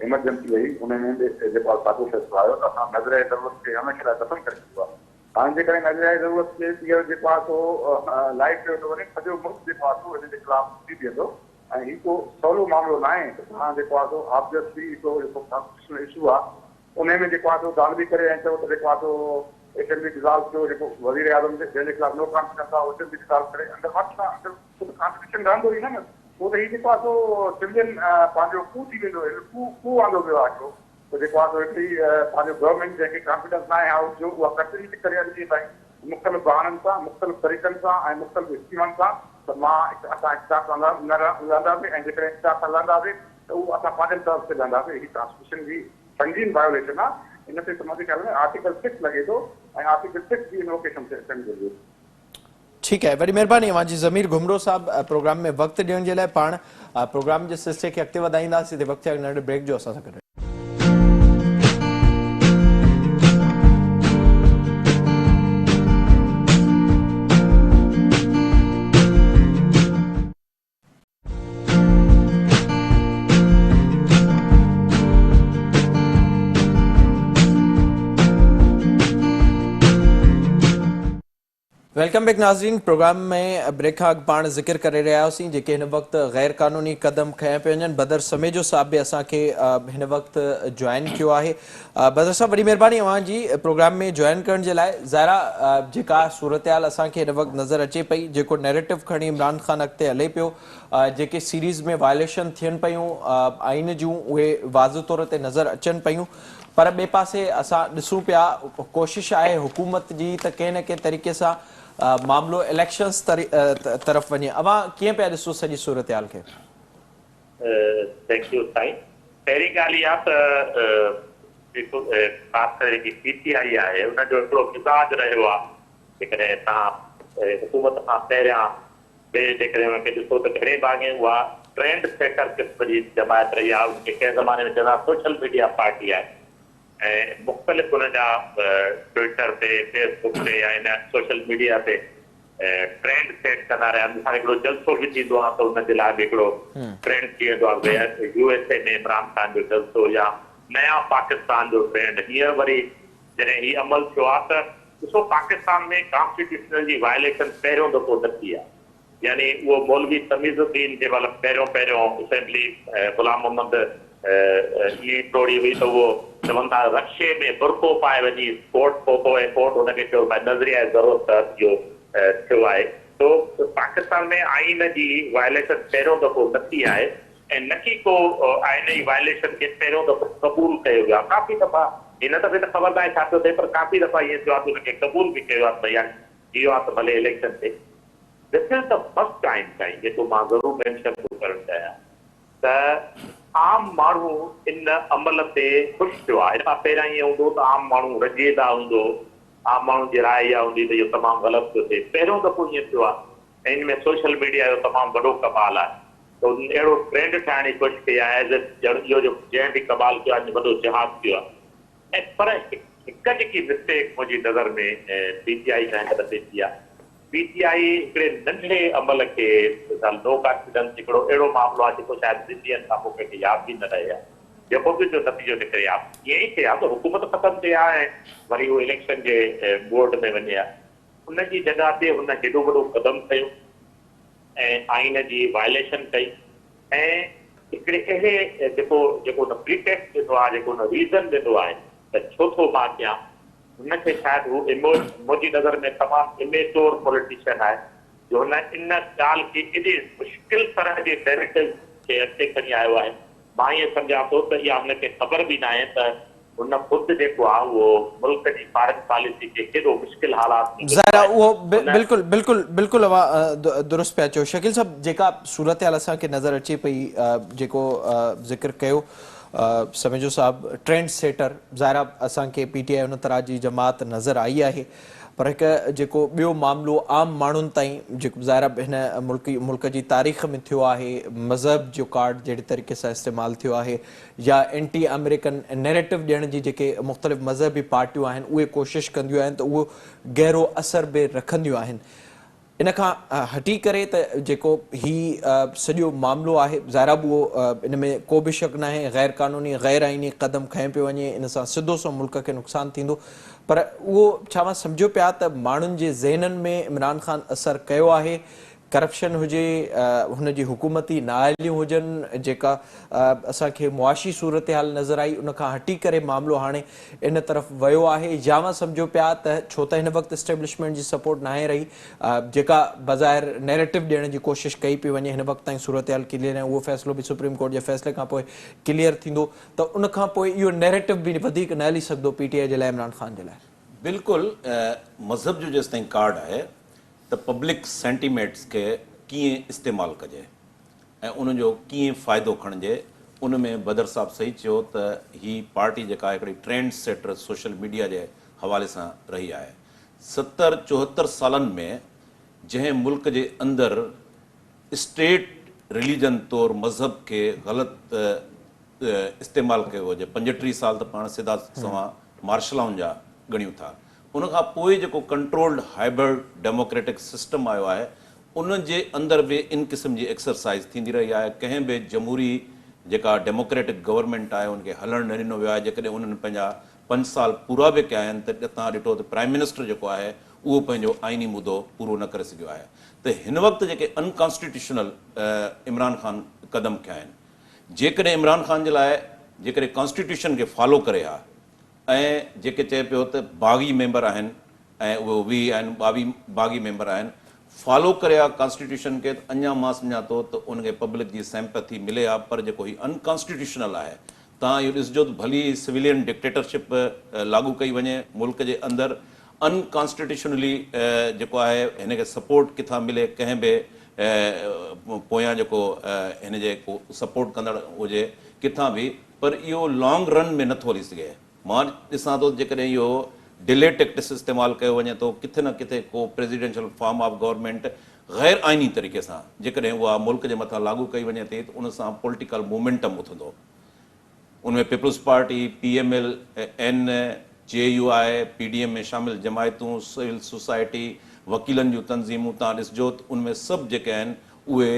[SPEAKER 2] ايمرجنسي وئي ان ۾ به جيڪو آهي ساڳيو فيصلو آيو ته اسان نظريه ضرورت کي هميشه لاء دفن ڪري ڇڏيو آهي. هاڻي جيڪڏهن نظريه ضرورت کي ٻيهر جيڪو آهي سو لائيو ڪيو ٿو وڃي سڄو ملڪ جيڪو آهي سو ان جي خلاف ٿي بيهندو ۽ هي ڪو سولو معاملو ناهي ته توهان جيڪو آهي سو آبويسلي هڪڙو جيڪو ڪانسٽيٽيوشنل اشو آهي انهيء ۾ جيڪو آهي سو ڌانڌلي ڪري ۽ چئو ته جيڪو آهي سو اسيمبلي ڊزالو ٿيو، جيڪو وزير اعظم جنهن جي خلاف نو ڪانفيڊنس آهي اهو اسيمبلي ڊزالو ڪري اندر واپس آ اندر پوء ته ڪانسٽيٽيوشن رهندو ئي نه نه پوء ته هي جيڪو آهي سو سولين پنهنجو ڪو ٿي ويندو هن ڪو ڪو آندو ويو آهي هڪڙو ته جيڪو آهي سو هڪڙي پنهنجو گورنمينٽ جنهن کي ڪانفيڊنس ناهي هائوس جو اها ڪنٽينيو ٿي ڪري اڄ ڏينهن تائين مختلف بهانن سان مختلف طريقن سان ۽ مختلف اسڪيمن سان ته مان اسان اقتدار تان نه لهنداسين ۽ جيڪڏهن اقتدار تان لهنداسين ته اهو اسان پنهنجن طرف تي لهنداسين هي ڪانسٽيٽيوشن جي سنگين وايوليشن آ ان تي ته منهنجي خيال ۾ آرٽيڪل سڪس لڳي ٿو ۽ آرٽيڪل سڪس جي انووڪيشن ٿيڻ گهرجي.
[SPEAKER 1] ٺيڪ آهي وڏي مهرباني اوهان جي ضمير گهمرو صاحب پروگرام ۾ وقت ڏيڻ جي لاء پاڻ پروگرام جي سلسلي کي اڳتي وڌائينداسين هتي وقت ٿيو آهي هڪ ننڍڙي بريڪ جو اسان سان گڏ رهجو. Welcome back ناظرين پروگرام ۾ بريڪ کان اڳ پاڻ ذڪر ڪري رهيا هئاسين جيڪي هن وقت غير قانوني قدم کنيا پيا وڃن بدر سميجو صاحب به اسان کي هن وقت جوائن ڪيو آهي بدر صاحب وڏي مهرباني اوهان جي پروگرام ۾ جوائن ڪرڻ جي لاء ظاهر آ جيڪا صورتحال اسان کي هن وقت نظر اچي پئي جيڪو نيريٽو کڻي عمران خان اڳتي هلي پيو جيڪي سيريز ۾ وائليشن ٿين پيون آئين جون اهي واضح طور تي نظر اچن پيون پر ٻئي پاسي اسان ڏسون پيا ڪوشش آهي حڪومت جي ته ڪنهن نه ڪنهن طريقي سان معاملو اليڪشنز طرف وڃي اوهان ڪيئن پيا ڏسو سڄي صورتحال کي؟
[SPEAKER 4] Thank you سائين پهرين ڳالهه اها ته جيڪو خاص ڪري جيڪي پي ٽي آئي آهي ان جو هڪڙو مزاج رهيو آهي جيڪڏهن توهان حڪومت کان پهريان به جيڪڏهن ان کي ڏسو ته گهڻي ڀاڱي اها ٽرينڊ سيٽر قسم جي جماعت رهي آهي ان کي ڪنهن زماني ۾ چوندا هئا سوشل ميڊيا پارٽي آهي ۽ مختلف انهن جا ٽوئٽر تي فيس بڪ تي يا ان سوشل ميڊيا تي ٽرينڊ سيٽ ڪندا رهيا آهن. مثال هڪڙو جلسو به ٿيندو آهي ته ان جي لاء به هڪڙو ٽرينڊ ٿي ويندو آهي ڀئي يو ايس اي ۾ عمران خان جو جلسو يا نيا پاڪستان جو ٽرينڊ. هينئر وري جڏهن هي عمل ٿيو آهي ته ڏسو پاڪستان ۾ ڪانسٽيٽيوشنل جي وائليشن پهريون دفعو نه ٿي آهي. يعني اهو مولوي تميز الدين جنهن مهل پهريون پهريون اسيمبلي غلام محمد ائين ئي ٽوڙي هئي ته اهو چون ٿا رڪشي ۾ برقعو پائي وڃي ڪورٽ پهتو ۽ ڪورٽ هن کي چيو ڀائي نظريه ضرورت تحت اهو ٿيو آهي سو پاڪستان ۾ آئين جي وائليشن پهريون دفعو نه ٿي آهي ۽ نه ڪي ڪو آئين جي وائليشن کي پهريون دفعو قبول ڪيو ويو آهي ڪافي دفعا هن دفعي ته خبر ناهي ڇا پيو ٿئي پر ڪافي دفعا ائين ٿيو آهي ته ان کي قبول به ڪيو آهي ته ڀئي هاڻي اهو آهي ته ڀلي اليڪشن ٿئي دس از the first time سائين جيڪو مان ضرور مينشن ٿو ڪرڻ چاهيان ته عام ماڻهو ان عمل تي خوش ٿيو آهي. ان کان پهريان ائين هوندو هو ته عام ماڻهو رنجيده هوندو هو، عام ماڻهن جي راء اها هوندي ته اهو تمام غلط پيو ٿئي. پهريون دفعو ائين ٿيو آهي ۽ ان ۾ سوشل ميڊيا جو تمام وڏو ڪمال آهي ته انهن اهڙو ٽرينڊ ٺاهڻ جي ڪوشش ڪئي آهي ايز اف ڄڻ اهو جو جنهن به ڪمال ڪيو آهي ان وڏو جهاد ڪيو آهي ۽ پر هڪ جيڪي مسٽيڪ منهنجي نظر ۾ پي ٽي آء کان هن دفعي ٿي آهي پي ٽي آء هڪڙي ننڍڙي عمل کي مثال نو ڪانفيڊنس هڪڙو اهڙو معاملو آهي جيڪو شايد ٻن ڏينهن کان پوء ڪنهن کي ياد به نه رهي ها جيڪو به ان جو نتيجو نڪري ها ائين ئي ٿئي ها ته حڪومت ختم ٿئي ها ۽ وري هو اليڪشن جي بورڊ ۾ وڃي ها ان جي جڳهه تي هن هيڏو وڏو قدم کنيو ۽ آئين جي وائليشن ڪئي ۽ هڪڙي اهڙي جيڪو جيڪو هن پريٽيڪسٽ ڏنو آهي جيڪو هن ريزن ڏنو آهي ته ڇو ٿو مان ڪيان هن کي شايد هو منهنجي نظر ۾ تمام اميچور پوليٽيشن آهي جو هن ان ڳالهه کي ايڏي مشڪل طرح جي نيريٽو کي اڳتي کڻي آيو آهي. مان ائين سمجهان ٿو ته اها هن کي خبر به ناهي ته هن خود جيڪو آهي اهو ملڪ جي فارن پاليسي کي ڪيڏو مشڪل حالات ۾ وڌو
[SPEAKER 1] ظاهر آهي
[SPEAKER 4] آهي.
[SPEAKER 1] اهو
[SPEAKER 4] هن.
[SPEAKER 1] بلڪل بلڪل بلڪل اوهان درست پيا چئو شڪيل صاحب جيڪا صورتحال اسان کي نظر اچي پئي جيڪو ذڪر ڪيو سميجو صاحب ٽرينڊ سيٽر ظاهر آ اسان کي پي ٽي آء ان طرح جي جماعت نظر آئي آهي پر هڪ جيڪو ٻيو معاملو عام ماڻهن تائين جيڪو ظاهر آ هن ملڪ ملڪ جي تاريخ ۾ ٿيو آهي مذهب جو ڪارڊ جهڙي طريقي سان استعمال ٿيو آهي يا اينٽي آمريڪن نيريٽو ڏيڻ جي جيڪي مختلف مذهبي پارٽيون آهن اهي ڪوشش ڪنديون آهن ته اهو گهرو اثر به رکنديون آهن ان کان هٽي ڪري ته جيڪو هي سڄو معاملو آهي ظاهر آهي اهو ان ۾ ڪو به شڪ ناهي غير قانوني غير آئيني قدم کنيو پيو وڃي ان سان سڌو سنئون ملڪ کي نقصان ٿيندو پر اهو ڇا اوهان سمجهو پيا ته ماڻهن جي ذهنن ۾ عمران خان اثر ڪيو آهي ڪرپشن هجي هن جي حڪومتي نااهليون هجن جيڪا اسان کي معاشي صورتحال نظر آئي ان کان هٽي ڪري معاملو هاڻي ان طرف ويو آهي يا اوهان سمجهو پيا ته ڇو ته هن وقت اسٽيبلشمينٽ جي سپورٽ ناهي رهي جيڪا بظاهر نيريٽو ڏيڻ جي ڪوشش ڪئي پئي وڃي هن وقت تائين صورتحال ڪليئر ناهي اهو فيصلو به سپريم ڪورٽ جي فيصلي کان پوء ڪليئر ٿيندو ته ان کان پوء اهو نيريٽو به وڌيڪ نه هلي سگهندو پي ٽي آء جي لاء عمران خان جي لاء.
[SPEAKER 3] بلڪل مذهب جو جيستائين ڪارڊ آهي ته پبلڪ سينٽيمينٽس کي ڪيئن استعمال ڪجي ۽ ان جو ڪيئن فائدو کڻجي ان ۾ بدر صاحب صحيح چيو ته هي پارٽي جيڪا هڪڙي ٽرينڊ سيٽر سوشل ميڊيا جي حوالي سان رهي آهي ستر چوهتر سالن ۾ جنهن ملڪ جي اندر اسٽيٽ رليجن طور مذهب کي غلط استعمال ڪيو هجي 35 سال ته پاڻ سڌا سنوان مارشلائن جا ڳڻيون ٿا ان کان پوء جيڪو ڪنٽرولڊ هائبرڊ ڊيموڪريٽڪ سسٽم آيو آهي ان جي اندر به ان قسم جي ايڪسرسائيز ٿيندي رهي آهي ڪنهن به جمهوري جيڪا ڊيموڪريٽڪ گورنمينٽ آهي ان کي هلڻ نه ڏنو ويو آهي جيڪڏهن انهن پنهنجا پنج سال پورا به ڪيا آهن ته توهان ڏٺو ته پرائم منسٽر جيڪو آهي اهو پنهنجو آئيني مدو پورو نه ڪري سگهيو آهي ته هن وقت جيڪي ان ڪانسٽيٽيوشنل عمران خان قدم کنيا آهن جيڪڏهن عمران خان جي لاء جيڪڏهن ڪانسٽيٽيوشن کي فالو ڪري ها ۽ جيڪي چئي پيو ته باغي ميمبر آهن ۽ اهي 20 آهن 22 باغي ميمبر آهن فالو ڪري ها ڪانسٽيٽيوشن کي ته اڃا مان سمجهان ٿو ته ان کي پبلڪ جي سيمپٿي ملي ها پر جيڪو هي ان ڪانسٽيٽيوشنل آهي توهان اهو ڏسجو ته ڀلي سويلين ڊڪٽيٽرشپ لاڳو ڪئي وڃي ملڪ جي اندر ان ڪانسٽيٽيوشنلي جيڪو آهي هن کي سپورٽ ڪٿان ملي ڪنهن به پويان جيڪو هن جي ڪو سپورٽ ڪندڙ هجي ڪٿان به پر اهو لانگ رن ۾ نٿو هلي سگهي. مان ڏسان ٿو ته جيڪڏهن اهو ڊلي ٽيڪٽس استعمال ڪيو وڃي ٿو، ڪٿي نه ڪٿي ڪو پريزيڊنشل فارم آف گورنمينٽ غير آئيني طريقي سان جيڪڏهن اها ملڪ جي مٿان لاڳو ڪئي وڃي ٿي ته ان سان پوليٽيڪل مومينٽم اٿندو. ان ۾ peoples party, P M L N, J U I, P D M ۾ شامل جماعتون، سول سوسائٽي، وڪيلن جون تنظيمون توهان ڏسجو ته ان ۾ سڀ جيڪي آهن اهي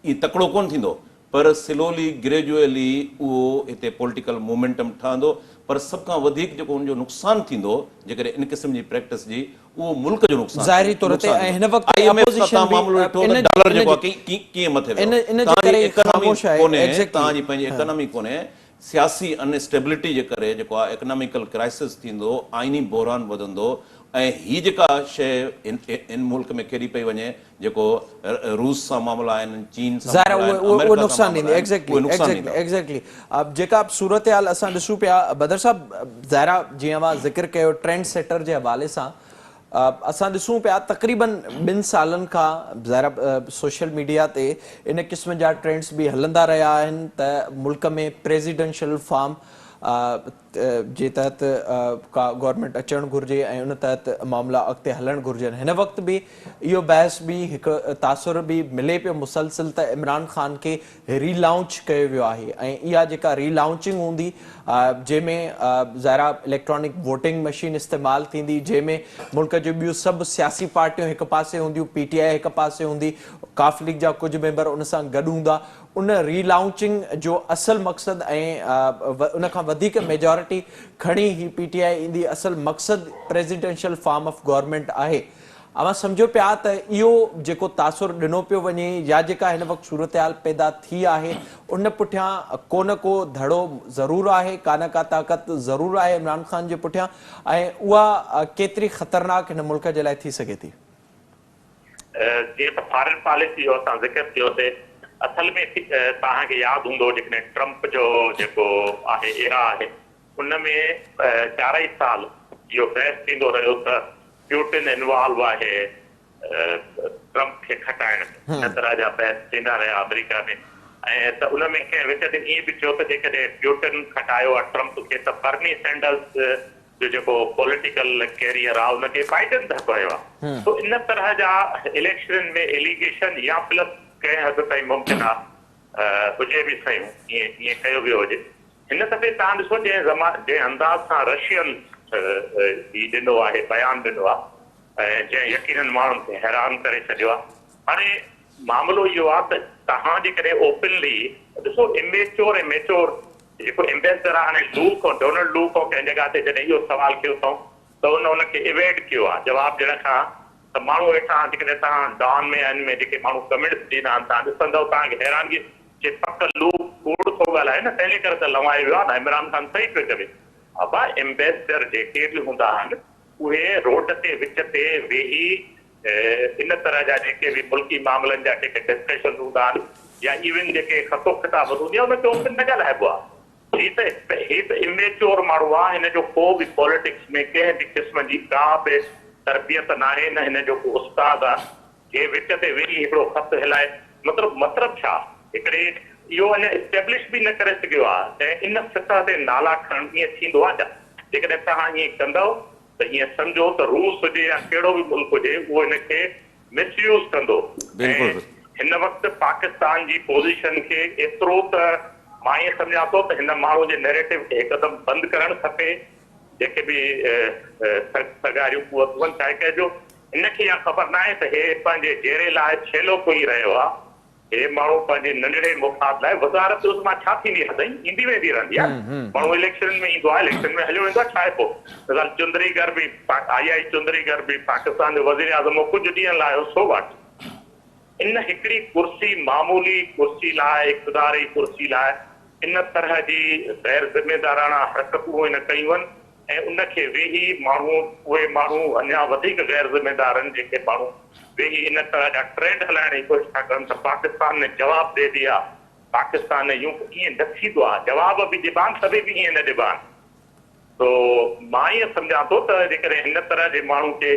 [SPEAKER 3] ائين تڪڙو ڪونه ٿيندو پر سلولي گريجوئلي اهو هتي پوليٽيڪل مومينٽم ٺهندو پر سڀ کان وڌيڪ جيڪو ان جو نقصان ٿيندو جيڪڏهن ان قسم جي پريڪٽس جي اهو ملڪ جو نقصان
[SPEAKER 1] ظاهري طور تي
[SPEAKER 3] نقصان
[SPEAKER 1] ۽
[SPEAKER 3] ٿيندو.
[SPEAKER 1] هن وقت
[SPEAKER 3] I M F سان
[SPEAKER 1] اپوزيشن
[SPEAKER 3] توهان
[SPEAKER 1] به
[SPEAKER 3] معاملو ڏٺو ته
[SPEAKER 1] ان
[SPEAKER 3] ڊالر
[SPEAKER 1] ان
[SPEAKER 3] جيڪو
[SPEAKER 1] جي
[SPEAKER 3] آهي ڪيئن مٿي ويو
[SPEAKER 1] ان ان جي
[SPEAKER 3] توهان جي
[SPEAKER 1] ڪري
[SPEAKER 3] ايڪانامي
[SPEAKER 1] خاموش آهي
[SPEAKER 3] ڪونهي
[SPEAKER 1] ايگزيڪٽلي
[SPEAKER 3] توهان جي پنهنجي
[SPEAKER 1] ها.
[SPEAKER 3] ايڪانامي ڪونهي سياسي ان اسٽيبلٽي جي ڪري جيڪو آهي ايڪناميڪل ڪرائسس ٿيندو آئيني بحران وڌندو ۽ هي جيڪا شيء هن ملڪ ۾ کيڏي پئي وڃي جيڪو روس سان معاملا آهن، چين سان
[SPEAKER 1] ظاهر
[SPEAKER 3] معاملا
[SPEAKER 1] آهي
[SPEAKER 3] آهن،
[SPEAKER 1] اهو
[SPEAKER 3] آمريڪا سان
[SPEAKER 1] نقصان
[SPEAKER 3] معاملا
[SPEAKER 1] ڏيندي
[SPEAKER 3] آهن،
[SPEAKER 1] ايگزيڪٽلي
[SPEAKER 3] اهي نقصان
[SPEAKER 1] ايگزيڪٽلي
[SPEAKER 3] ڏيندا.
[SPEAKER 1] ايگزيڪٽلي جيڪا صورتحال اسان ڏسون پيا بدر صاحب ظاهر آهي جيئن اوهان ذڪر ڪيو ٽرينڊ سيٽر جي حوالي سان اسان ڏسون پيا تقريبن ٻن سالن کان ظاهر آهي سوشل ميڊيا تي ان قسم جا ٽرينڊس به هلندا رهيا آهن ته ملڪ ۾ پريزيڊنشل فارم جي تحت ڪا گورنمينٽ اچڻ گهرجي ۽ ان تحت معاملا اڳتي هلڻ گهرجن. هن وقت به اهو بحث به هڪ تاثر به ملي پيو مسلسل ته عمران خان کي ري لانچ ڪيو ويو آهي ۽ اها جيڪا ري لانچنگ هوندي جنهن ۾ ظاهر آهي اليڪٽرانڪ ووٽنگ مشين استعمال ٿيندي جنهن ۾ ملڪ جون ٻيون سڀ سياسي پارٽيون هڪ پاسي هونديون پي ٽي آء هڪ پاسي هوندي قاف ليگ جا ڪجهه ميمبر ان سان گڏ هوندا ان ري لانچنگ جو اصل مقصد ۽ ان کان وڌيڪ ميجارٽي کڻي هي پي ٽي آء ايندي اصل مقصد پريزيڊنشل فارم آف گورنمينٽ آهي اوهان سمجهو پيا ته اهو جيڪو تاثر ڏنو پيو وڃي يا جيڪا هن وقت صورتحال پيدا ٿي آهي ان پٺيان ڪو نه ڪو ڌڙو ضرور آهي، ڪا نه ڪا طاقت ضرور آهي عمران خان جي پٺيان ۽ اها ڪيتري خطرناڪ هن ملڪ جي لاء ٿي سگهي ٿي؟
[SPEAKER 4] جيئن ته فارن پاليسي جو اسان ذڪر ڪيوسي اصل ۾ توهان کي ياد هوندو جيڪڏهن ٽرمپ جو جيڪو آهي ايرا آهي ان ۾ چارئي سال اهو بحث ٿيندو رهيو ته پيوٽن انوالو آهي ٽرمپ کي کٽائڻ ۾. ان طرح جا بحث ٿيندا رهيا آمريڪا ۾ ۽ ته ان ۾ ڪنهن وچ تي ائين به ٿيو ته جيڪڏهن پيوٽن کٽايو آهي ٽرمپ کي ته برني سينڊرز جو جيڪو پوليٽيڪل ڪيريئر آهي ان کي بائيڊن ڌڪ هنيو آهي. سو ان طرح جا اليڪشنن ۾ ايليگيشن يا پلس ڪنهن حد تائين ممڪن آهي هجي به سهيون ائين ائين ڪيو ويو هجي. هن دفعي توهان ڏسو جنهن زما جنهن انداز سان رشين هي ڏنو آهي بيان ڏنو آهي ۽ جنهن يقينن ماڻهن کي حيران ڪري ڇڏيو آهي. هاڻي معاملو اهو آهي ته توهان جيڪڏهن اوپنلي ڏسو اميچور ۽ ميچور جيڪو ايمبيسڊر آهي هاڻي لو کان ڊونلڊ لو کان ڪنهن جڳهه تي جڏهن اهو سوال ڪيو اٿئون ته ان ان کي اويڊ ڪيو آهي جواب ڏيڻ کان ته ماڻهو هيٺان جيڪڏهن توهان ڊان ۾ ان ۾ جيڪي ماڻهو ڪمينٽس ڏيندا آهن توهان ڏسندؤ توهان کي حيرانگي چي پڪ لو ڪوڙ ٿو ڳالهائي نه تنهن جي ڪري ته لنوائي ويو آهي نه عمران خان صحيح پيو چوي ابا ايمبيسڊر جيڪي به هوندا آهن اهي روڊ تي وچ تي ويهي ان طرح جا جيڪي به ملڪي معاملن جا جيڪي ڊسڪشنز هوندا آهن يا ايون جيڪي خط و خطابت هوندي آهي ان کي اوپن نه ڳالهائبو آهي هي ته هي ته اميچور ماڻهو آ هن جو ڪو به پوليٽڪس ۾ ڪنهن به قسم جي ڪا به تربيت ناهي نه هن جو ڪو استاد آ جي وچ تي ويهي هڪڙو خط هلائي مطلب مطلب ڇا هڪڙي اهو اڃا اسٽيبلش به نه ڪري سگهيو آ ۽ ان سطح تي نالا کڻڻ ائين ٿيندو آ ڇا جيڪڏهن توهان ائين ڪندؤ ته ائين سمجهو ته روس هجي يا ڪهڙو به ملڪ هجي اهو هن کي مس يوز ڪندو ۽ هن وقت پاڪستان جي پوزيشن کي ايترو ته مان ائين سمجهان ٿو ته هن ماڻهو جي نيريٽو کي هڪدم بند ڪرڻ کپي جيڪي به سگهاريون قوتون آهن ڇاهي ڪري جو هن کي اها خبر ناهي ته هي پنهنجي جيري لاء ڇيلو ڪوئي رهيو آهي هي ماڻهو پنهنجي ننڍڙي مفاد لاء وزارت عظميٰ ڇا ٿيندي آهي سائين ايندي ويندي رهندي آهي ماڻهو اليڪشنن ۾ ايندو آهي اليڪشن ۾ هليو ويندو آهي ڇا آهي پوء مثال چندريگر به آئي آئي چندريگر به پاڪستان جو وزير اعظم هو ڪجهه ڏينهن لاء هو سو واٽ ان هڪڙي ڪرسي معمولي ڪرسي لاء اقتداري ڪرسي لاء ان طرح جي غير ذميداراڻا حرڪتون هن ڪيون ۽ ان کي ويهي ماڻهو اهي ماڻهو اڃا وڌيڪ غير ذميدار آهن جيڪي ماڻهو ويهي ان طرح جا ٽرينڊ هلائڻ جي ڪوشش ٿا ڪن ته پاڪستان ني جواب the ديا پاڪستان ني يون ائين نه ٿيندو آهي جواب به ڏبا آهن ته به ائين نه ڏبا آهن سو مان ائين سمجهان ٿو ته جيڪڏهن هن طرح جي ماڻهو کي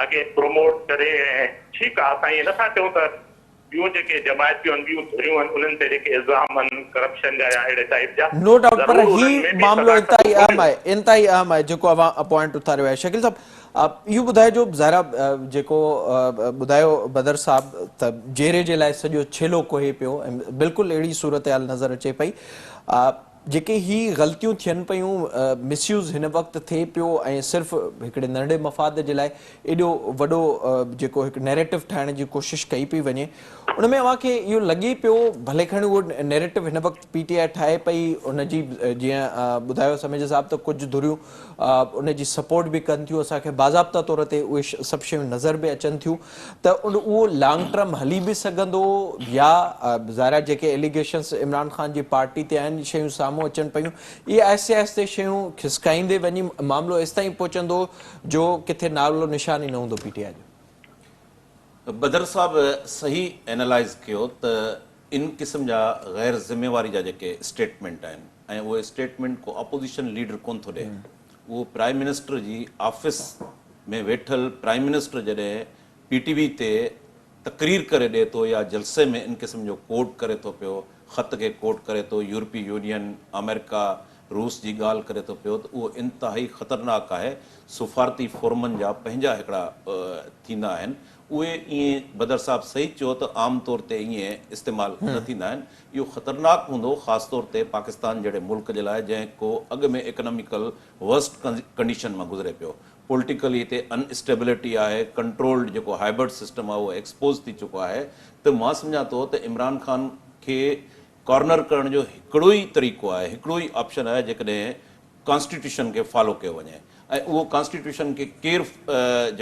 [SPEAKER 4] اڳي پروموٽ ڪري ۽ ٺيڪ آهي اسان ائين نٿا چئون ته ٻيون جيڪي جماعتيون آهن، ٻيون ڌريون آهن، انهن تي جيڪي الزام آهن ڪرپشن جا يا اهڙي ٽائيپ جا،
[SPEAKER 1] نو ڊائوٽ پر
[SPEAKER 4] ضرور
[SPEAKER 1] هي
[SPEAKER 4] انهن ۾ به
[SPEAKER 1] معاملو انتهائي
[SPEAKER 4] صداقتون
[SPEAKER 1] اهم
[SPEAKER 4] هونديون.
[SPEAKER 1] آهي انتهائي اهم آهي جيڪو اوهان پوائنٽ اٿاريو آهي شڪيل صاحب اهو ٻڌائجو ظاهر آهي جيڪو ٻڌايو بدر صاحب ته جيري جي لاء سڄو ڇيلو ڪوهي پيو ۽ بلڪل اهڙي صورتحال نظر اچي پئي جيڪي هي غلطيون ٿين پيون مس يوز هن وقت ٿئي پيو ۽ صرف هڪڙي ننڍڙي مفاد جي لاء ايڏو وڏو جيڪو هڪ نيريٽو ٺاهڻ جي ڪوشش ڪئي پئي وڃي ان ۾ اوهان کي اهو لڳي پيو ڀلي کڻي اهو نيريٽو هن وقت پي ٽي آء ٺاهي پئي ان جي جيئن ٻڌايو سميجا صاحب ته ڪجهه ڌريون ان جي سپورٽ به ڪن ٿيون اسان کي باضابطا طور تي اهي سڀ شيون نظر به اچن ٿيون ته ان اهو لانگ ٽرم هلي به سگهندو يا ظاهر آهي جيڪي ايليگيشنز عمران خان جي پارٽي تي آهن شيون سامهون اچن پيون اهي آهستي آهستي شيون کسڪائيندي وڃي معاملو ايستائين پهچندو جو ڪٿي نالو نشان ئي نه هوندو پي ٽي آء جو.
[SPEAKER 3] بدر صاحب صحيح اينالائز ڪيو ته ان قسم جا غير ذميواري جا جيڪي اسٽيٽمينٽ آهن ۽ اهي اسٽيٽمينٽ ڪو اپوزيشن ليڊر ڪونه ٿو ڏئي اهو پرائم منسٽر جي آفيس ۾ ويٺل پرائم منسٽر جڏهن پي ٽي وي تي تقرير ڪري ڏئي ٿو يا جلسي ۾ ان قسم جو ڪوٽ ڪري ٿو پيو خط کي ڪوٽ ڪري ٿو يورپي يونين آمريڪا روس جي ڳالهه ڪري ٿو پيو ته اهو انتهائي خطرناڪ آهي. سفارتي فورمن جا پنهنجا هڪڙا ٿيندا آهن، اهي ائين بدر صاحب صحيح چيو ته عام طور تي ائين استعمال نه ٿيندا آهن. اهو خطرناڪ هوندو خاص طور تي پاڪستان جهڙي ملڪ جي لاء جنهن ڪو اڳ ۾ اڪناميڪل ورسٽ ڪنڊيشن مان گذري پيو. پوليٽيڪلي هتي ان اسٽيبلٽي آهي، ڪنٽرولڊ جيڪو هائبرڊ سسٽم آهي اهو ايڪسپوز ٿي چڪو آهي ته مان سمجهان ٿو ته عمران خان کي ڪارنر ڪرڻ جو هڪڙو ئي طريقو آهي، هڪڙو ئي آپشن آهي جيڪڏهن ڪانسٽيٽيوشن کي فالو ڪيو وڃي ۽ اهو ڪانسٽيٽيوشن کي ڪير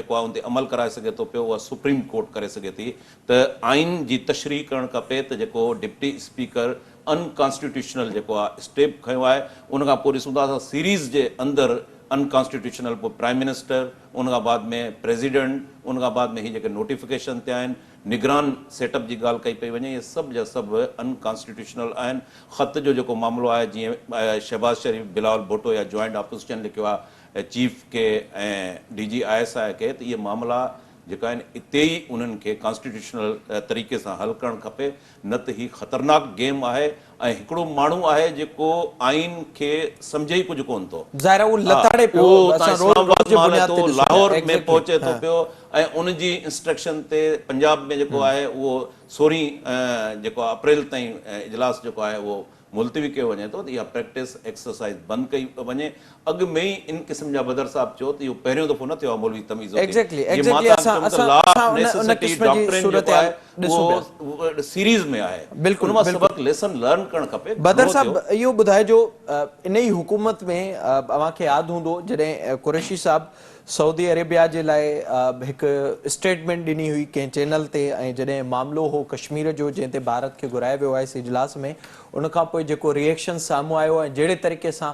[SPEAKER 3] جيڪو آهي ان تي عمل ڪرائي سگهي ٿو پيو اها سپريم ڪورٽ ڪري سگهي ٿي ته آئين جي تشريح ڪرڻ کپي ته جيڪو ڊپٽي اسپيڪر ان ڪانسٽيٽيوشنل جيڪو آهي اسٽيپ کنيو آهي ان کان پوء ڏسون ٿا اسان سيريز جي اندر ان ڪانسٽيٽيوشنل پوء پرائم منسٽر ان کان بعد ۾ پريزيڊنٽ ان کان بعد ۾ هي جيڪي نوٽيفڪيشن ٿيا آهن نگران سيٽ اپ جي ڳالهه ڪئي پئي وڃي اهي سڀ جا سڀ ان ڪانسٽيٽيوشنل آهن. خط جو جيڪو معاملو آهي جيئن شهباز شريف بلاول ڀٽو يا جوائنٽ اپوزيشن لکيو آهي چيف کي ۽ D G I S I کي ته اهي معاملا جيڪا آهن اتي ئي انهن کي ڪانسٽيٽيوشنل طريقي سان حل ڪرڻ کپي نه ته هي خطرناڪ گيم آهي ۽ هڪڙو ماڻهو آهي جيڪو آئين کي سمجهي ئي ڪجهه ڪونه ٿو.
[SPEAKER 1] ظاهر آهي اهو لتاڙي پيو
[SPEAKER 3] اهو اتان
[SPEAKER 1] اسان روز
[SPEAKER 3] اسلام
[SPEAKER 1] روز
[SPEAKER 3] آباد
[SPEAKER 1] جي
[SPEAKER 3] مان هلي
[SPEAKER 1] بنياد
[SPEAKER 3] ٿو
[SPEAKER 1] تي ڏسون پيا
[SPEAKER 3] لاهور ۾
[SPEAKER 1] ايگزيڪٽلي
[SPEAKER 3] پهچي ٿو
[SPEAKER 1] ها.
[SPEAKER 3] پيو ۽ ان جي انسٽرڪشن تي پنجاب ۾ جيڪو آهي اهو سورهين جيڪو آهي اپريل تائين اجلاس جيڪو آهي اهو ملتوي ڪيو وڃي ٿو ته اها پريڪٽس ايڪسرسائيز بند ڪئي وڃي. اڳ ۾ ئي ان قسم جا بدر صاحب چيو ته اهو پهريون دفعو نه ٿيو آهي مولوي تميز الدين
[SPEAKER 1] ايگزيڪٽلي
[SPEAKER 3] جيئن مان
[SPEAKER 1] ايگزيڪٽلي
[SPEAKER 3] توهان
[SPEAKER 1] اسان
[SPEAKER 3] کي چيم ته
[SPEAKER 1] اسان
[SPEAKER 3] لا آف
[SPEAKER 1] اسان ان ان
[SPEAKER 3] نيسيسٽي
[SPEAKER 1] قسم جي
[SPEAKER 3] ڊاڪٽرين جيڪو
[SPEAKER 1] صورتحال
[SPEAKER 3] آهي
[SPEAKER 1] ڏسون پيا.
[SPEAKER 3] اهو سيريز ۾ آهي ان
[SPEAKER 1] بلڪل
[SPEAKER 3] مان
[SPEAKER 1] بلڪل
[SPEAKER 3] سبق ليسن لرن ڪرڻ کپي
[SPEAKER 1] بدر
[SPEAKER 3] گهڻو
[SPEAKER 1] صاحب
[SPEAKER 3] ٿيو.
[SPEAKER 1] اهو ٻڌائجو انهي حڪومت ۾ اوهان کي ياد هوندو جڏهن قريشي صاحب سعودي عربيا جي لاء هڪ اسٽيٽمينٽ ڏني هئي ڪنهن چينل تي ۽ جڏهن معاملو هو ڪشمير جو جنهن تي ڀارت کي گهرايو ويو آهي اجلاس ۾ ان کان پوء جيڪو ري ايڪشن سامهون آيو ۽ جهڙي طريقي سان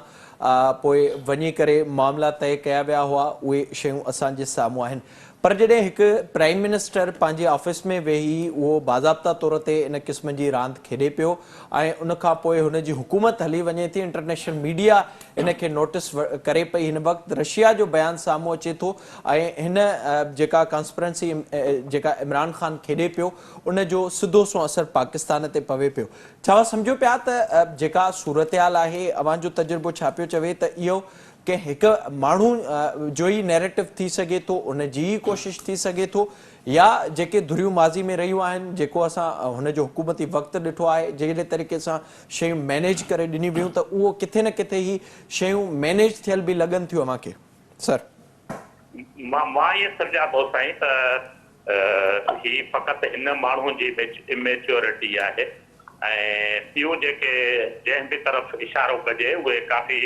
[SPEAKER 1] پوء وڃي ڪري معاملا طئي ڪيا ويا هئا اهي شيون اسان جي سامهون آهن پر جڏهن هڪ پرائيم منسٽر پنهنجي آفيس ۾ ويهي اهو باضابطا طور تي ان قسم جي راند کيڏي پيو ۽ ان کان پوء هن جي حڪومت هلي وڃي ٿي انٽرنيشنل ميڊيا ان کي نوٽس ڪري پئي هن وقت رشيا جو بيان سامهون اچي ٿو ۽ هن جيڪا ڪانسپرنسي جيڪا عمران خان کيڏي پيو ان جو سڌو سنئون اثر پاڪستان تي پوي پيو ڇا اوهان سمجهو پيا ته جيڪا صورتحال آهي اوهان جو تجربو ڇا پيو چوي ته اهو ڪنهن هڪ ماڻهو جو ئي نيريٽو ٿي سگهي ٿو، ان جي ئي ڪوشش ٿي سگهي ٿو يا جيڪي ڌريون ماضي ۾ رهيون آهن، جيڪو اسان هن جو حڪومتي وقت ڏٺو آهي، جهڙي طريقي سان شيون مينيج ڪري ڏنيون ويون ته اهو ڪٿي نه ڪٿي هي شيون مينيج ٿيل به لڳن ٿيون اوهان کي سر؟
[SPEAKER 4] مان مان ائين سمجهان ٿو سائين ته هي فقط هن ماڻهو جي اميچوئرٽي آهي ۽ ٻيون جيڪي جنهن به طرف اشارو ڪجي اهي ڪافي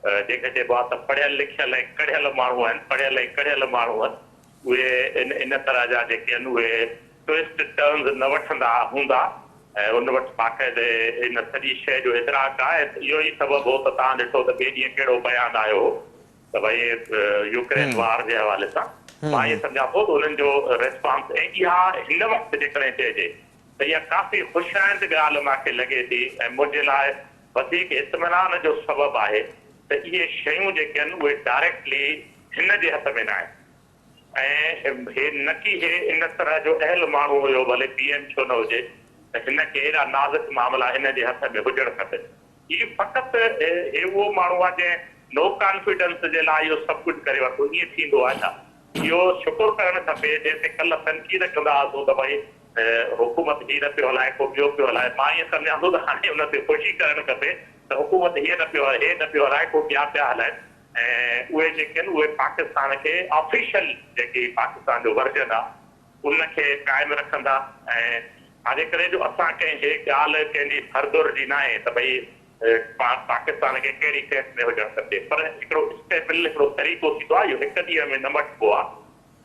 [SPEAKER 4] جنهن کي چئبو آهي ته پڙهيل لکيل ۽ ڪڙهيل ماڻهو آهن، پڙهيل ۽ ڪڙهيل ماڻهو اهي ان ان طرح جا جيڪي آهن اهي ٽوئسٽ ٽرنز نه وٺندا هوندا ۽ ان وٽ باقاعدي ان سڄي شيء جو ادراڪ آهي ۽ اهو ئي سبب هو ته توهان ڏٺو ته ٻئي ڏينهن ڪهڙو بيان آيو هو ته ڀئي يوڪرين وار جي حوالي سان مان ائين سمجهان ٿو ته انهن جو ريسپانس ۽ اها هن وقت جيڪڏهن چئجي ته اها ڪافي خوش آئند ڳالهه مان کي لڳي ٿي ۽ منهنجي لاء وڌيڪ اطمينان جو سبب آهي ته اهي شيون جيڪي آهن اهي ڊائريڪٽلي هن جي هٿ ۾ ناهن ۽ هي نه ڪي هي ان طرح جو اهل ماڻهو هيو ڀلي پي ايم ڇو نه هجي ته هن کي اهڙا نازڪ معاملا هن جي هٿ ۾ هجڻ کپن. هي فقط هي اهو ماڻهو آهي جنهن نو ڪانفيڊنس جي لاء اهو سڀ ڪجهه ڪري ورتو ائين ٿيندو آهي ڇا؟ اهو شڪر ڪرڻ کپي جنهن تي ڪلهه تنقيد ڪندا هئاسون ته ڀئي حڪومت هي نه پيو هلائي ڪو ٻيو پيو هلائي مان ائين سمجهان ٿو ته هاڻي ان تي خوشي ڪرڻ کپي ته حڪومت هيء نه پيو هي نه پيو هلائي ڪو ٻيا پيا هلائن ۽ اهي جيڪي آهن اهي پاڪستان کي آفيشل جيڪي پاڪستان جو ورجن آهي ان کي قائم رکندا ۽ هاڻي ڪري جو اسان ڪنهن هي ڳالهه ڪنهن جي ڦردور جي ناهي ته ڀئي پاڪستان کي ڪهڙي سينس ۾ هجڻ کپي پر هڪڙو اسٽيبل هڪڙو طريقو ٿيندو آهي اهو هڪ ڏينهن ۾ نه مٽبو آهي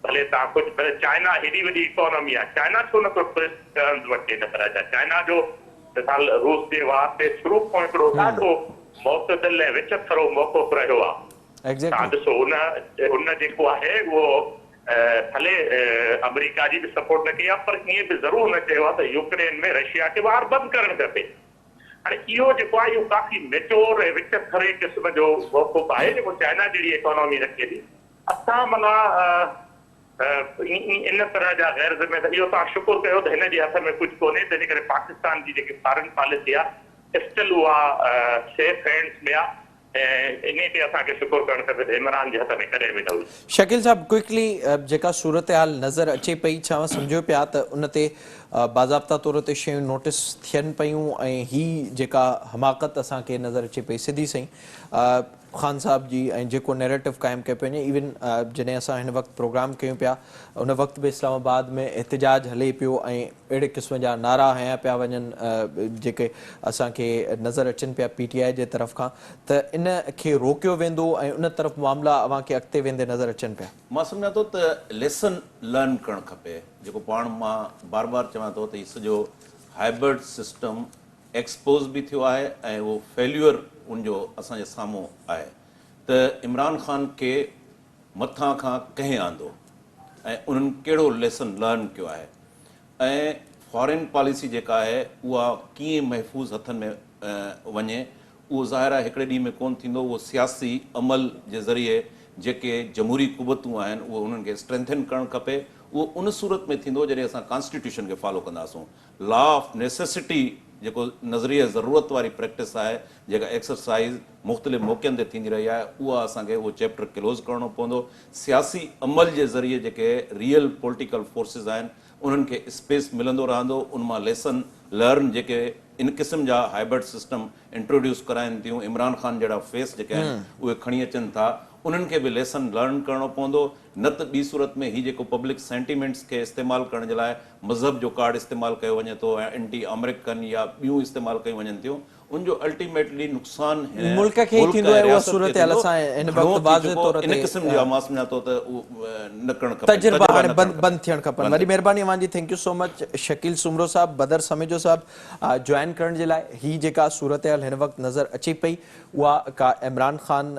[SPEAKER 4] ڀلي توهان ڪجهه ڀلي چائنا هيڏي وڏي اڪانومي آهي چائنا ڇو نه ٿو ٽوئسٽ ٽرنز وٺي ان طرح جا چائنا جو مثال روس جي وار تي شروع کان هڪڙو ڏاڍو معتدل ۽ وچ ٿرو موقف رهيو آهي توهان ڏسو ان ان جيڪو آهي اهو ڀلي آمريڪا جي به سپورٽ نه ڪئي آهي پر ائين به ضرور نه چيو آهي ته يوڪرين ۾ رشيا کي وار بند ڪرڻ کپي هاڻي اهو جيڪو آهي اهو ڪافي ميچور ۽ وچ ٿري قسم جو موقف آهي جيڪو چائنا جهڙي اڪانومي رکي ٿي. اسان معنيٰ ان طرح جا غير ذميوار اهو توهان شڪر ڪيو ته هن جي هٿ ۾ ڪجهه ڪونهي تنهن جي ڪري پاڪستان جي جيڪي فارن پاليسي آهي اسٽل اها سيف هينڊز ۾ آهي ۽ انهي تي اسان کي شڪر ڪرڻ کپي ته عمران جي هٿ ۾ ڪڏهن به نه هئي.
[SPEAKER 1] شڪيل صاحب ڪوئڪلي جيڪا صورتحال نظر اچي پئي ڇا اوهان سمجهو پيا ته ان تي باضابطا طور تي شيون نوٽس ٿين پيون ۽ هي جيڪا حماقت اسان کي نظر اچي پئي سڌي سئين خان صاحب جي ۽ جيڪو نيريٽو قائم ڪيو پيو وڃي ايون جڏهن اسان هن وقت پروگرام ڪيون پيا ان وقت به اسلام آباد ۾ احتجاج هلي پيو ۽ اهڙي قسم جا نعرا هنيا پيا وڃن جيڪي اسان کي نظر اچن پيا پي ٽي آء جي طرف کان ته ان کي روڪيو ويندو ۽ ان طرف معاملا اوهان کي اڳتي ويندي نظر اچن پيا.
[SPEAKER 3] مان سمجهان ٿو ته ليسن لرن ڪرڻ کپي جيڪو پاڻ مان بار بار چوان ٿو ته هي سڄو هائبرڊ سسٽم ايڪسپوز به ٿيو آهي ۽ اهو فيليور ان جو اسان جي سامهون آهي ته عمران خان کي مٿان کان ڪنهن آندو ۽ انهن ڪهڙو ليسن لرن ڪيو آهي ۽ فارين پاليسي جيڪا آهي اها ڪيئن محفوظ هٿن ۾ وڃي اهو ظاهر آهي هڪڙي ڏينهن ۾ ڪونه ٿيندو اهو سياسي عمل جي ذريعي جيڪي جمهوري قوتون آهن اهي انهن کي اسٽرينٿن ڪرڻ کپي اهو ان صورت ۾ ٿيندو جڏهن اسان ڪانسٽيٽيوشن کي فالو ڪنداسون لا آف نيسيسٽي جيڪو نظريه ضرورت واري پريڪٽس آهي جيڪا ايڪسرسائيز مختلف موقعن تي ٿيندي رهي آهي اها اسان کي اهو چيپٽر ڪلوز ڪرڻو پوندو. سياسي عمل جي ذريعي جيڪي ريئل پوليٽيڪل فورسز آهن انهن کي اسپيس ملندو رهندو ان مان ليسن لرن جيڪي ان قسم جا هائبرڊ سسٽم انٽروڊيوس ڪرائن ٿيون عمران خان جهڙا فيس جيڪي آهن اهي کڻي اچن ٿا انهن کي به ليسن لرن ڪرڻو پوندو نه ته ٻي صورت ۾ هي جيڪو پبلڪ سينٽيمينٽس کي استعمال ڪرڻ جي لاء مذهب جو ڪارڊ استعمال ڪيو وڃي ٿو ۽ انٽي آمريڪن يا ٻيون استعمال ڪيون وڃن ٿيون ان جو الٽيميٽلي نقصان هن
[SPEAKER 1] ملڪ کي ئي
[SPEAKER 3] ملڪ
[SPEAKER 1] ٿيندو
[SPEAKER 3] ۽
[SPEAKER 1] ۽ اها
[SPEAKER 3] رياست کي
[SPEAKER 1] صورتحال
[SPEAKER 3] ٿيندو
[SPEAKER 1] اسان هن
[SPEAKER 3] گهڻو
[SPEAKER 1] وقت
[SPEAKER 3] ٿي
[SPEAKER 1] واضح
[SPEAKER 3] چڪو
[SPEAKER 1] طور
[SPEAKER 3] ان
[SPEAKER 1] تي
[SPEAKER 3] قسم جا مان سمجهان ٿو ته اهو نه ڪرڻ کپن
[SPEAKER 1] تجربا
[SPEAKER 3] تجربا
[SPEAKER 1] هاڻي
[SPEAKER 3] نه ڪرڻ
[SPEAKER 1] بند
[SPEAKER 3] کپن
[SPEAKER 1] بند ٿيڻ کپن
[SPEAKER 3] بند
[SPEAKER 1] وڏي مهرباني اوهان جي thank you so much Shakeel Soomro صاحب بدر سميجو صاحب جوائن ڪرڻ جي لاء هي جيڪا صورتحال هن وقت نظر اچي پئي اها ڪا عمران خان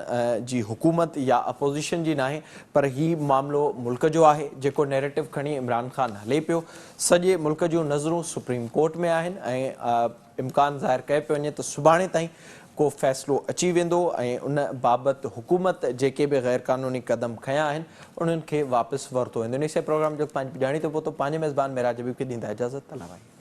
[SPEAKER 1] جي حڪومت يا اپوزيشن جي ناهي پر هي معاملو ملڪ جو آهي جيڪو نيريٽو کڻي عمران خان هلي پيو سڄي ملڪ جون نظرون سپريم ڪورٽ ۾ آهن ۽ امڪان ظاهر ڪيو پيو وڃي ته سڀاڻي تائين ڪو فيصلو اچي ويندو ۽ ان بابت حڪومت جيڪي به غير قانوني قدم کنيا آهن انهن کي واپس ورتو ويندو. انهي سين پروگرام جو پنهنجي پڄاڻي تي پهتو پنهنجي ميزبان معراج حبيب کي ڏيندا اجازت الله واهي.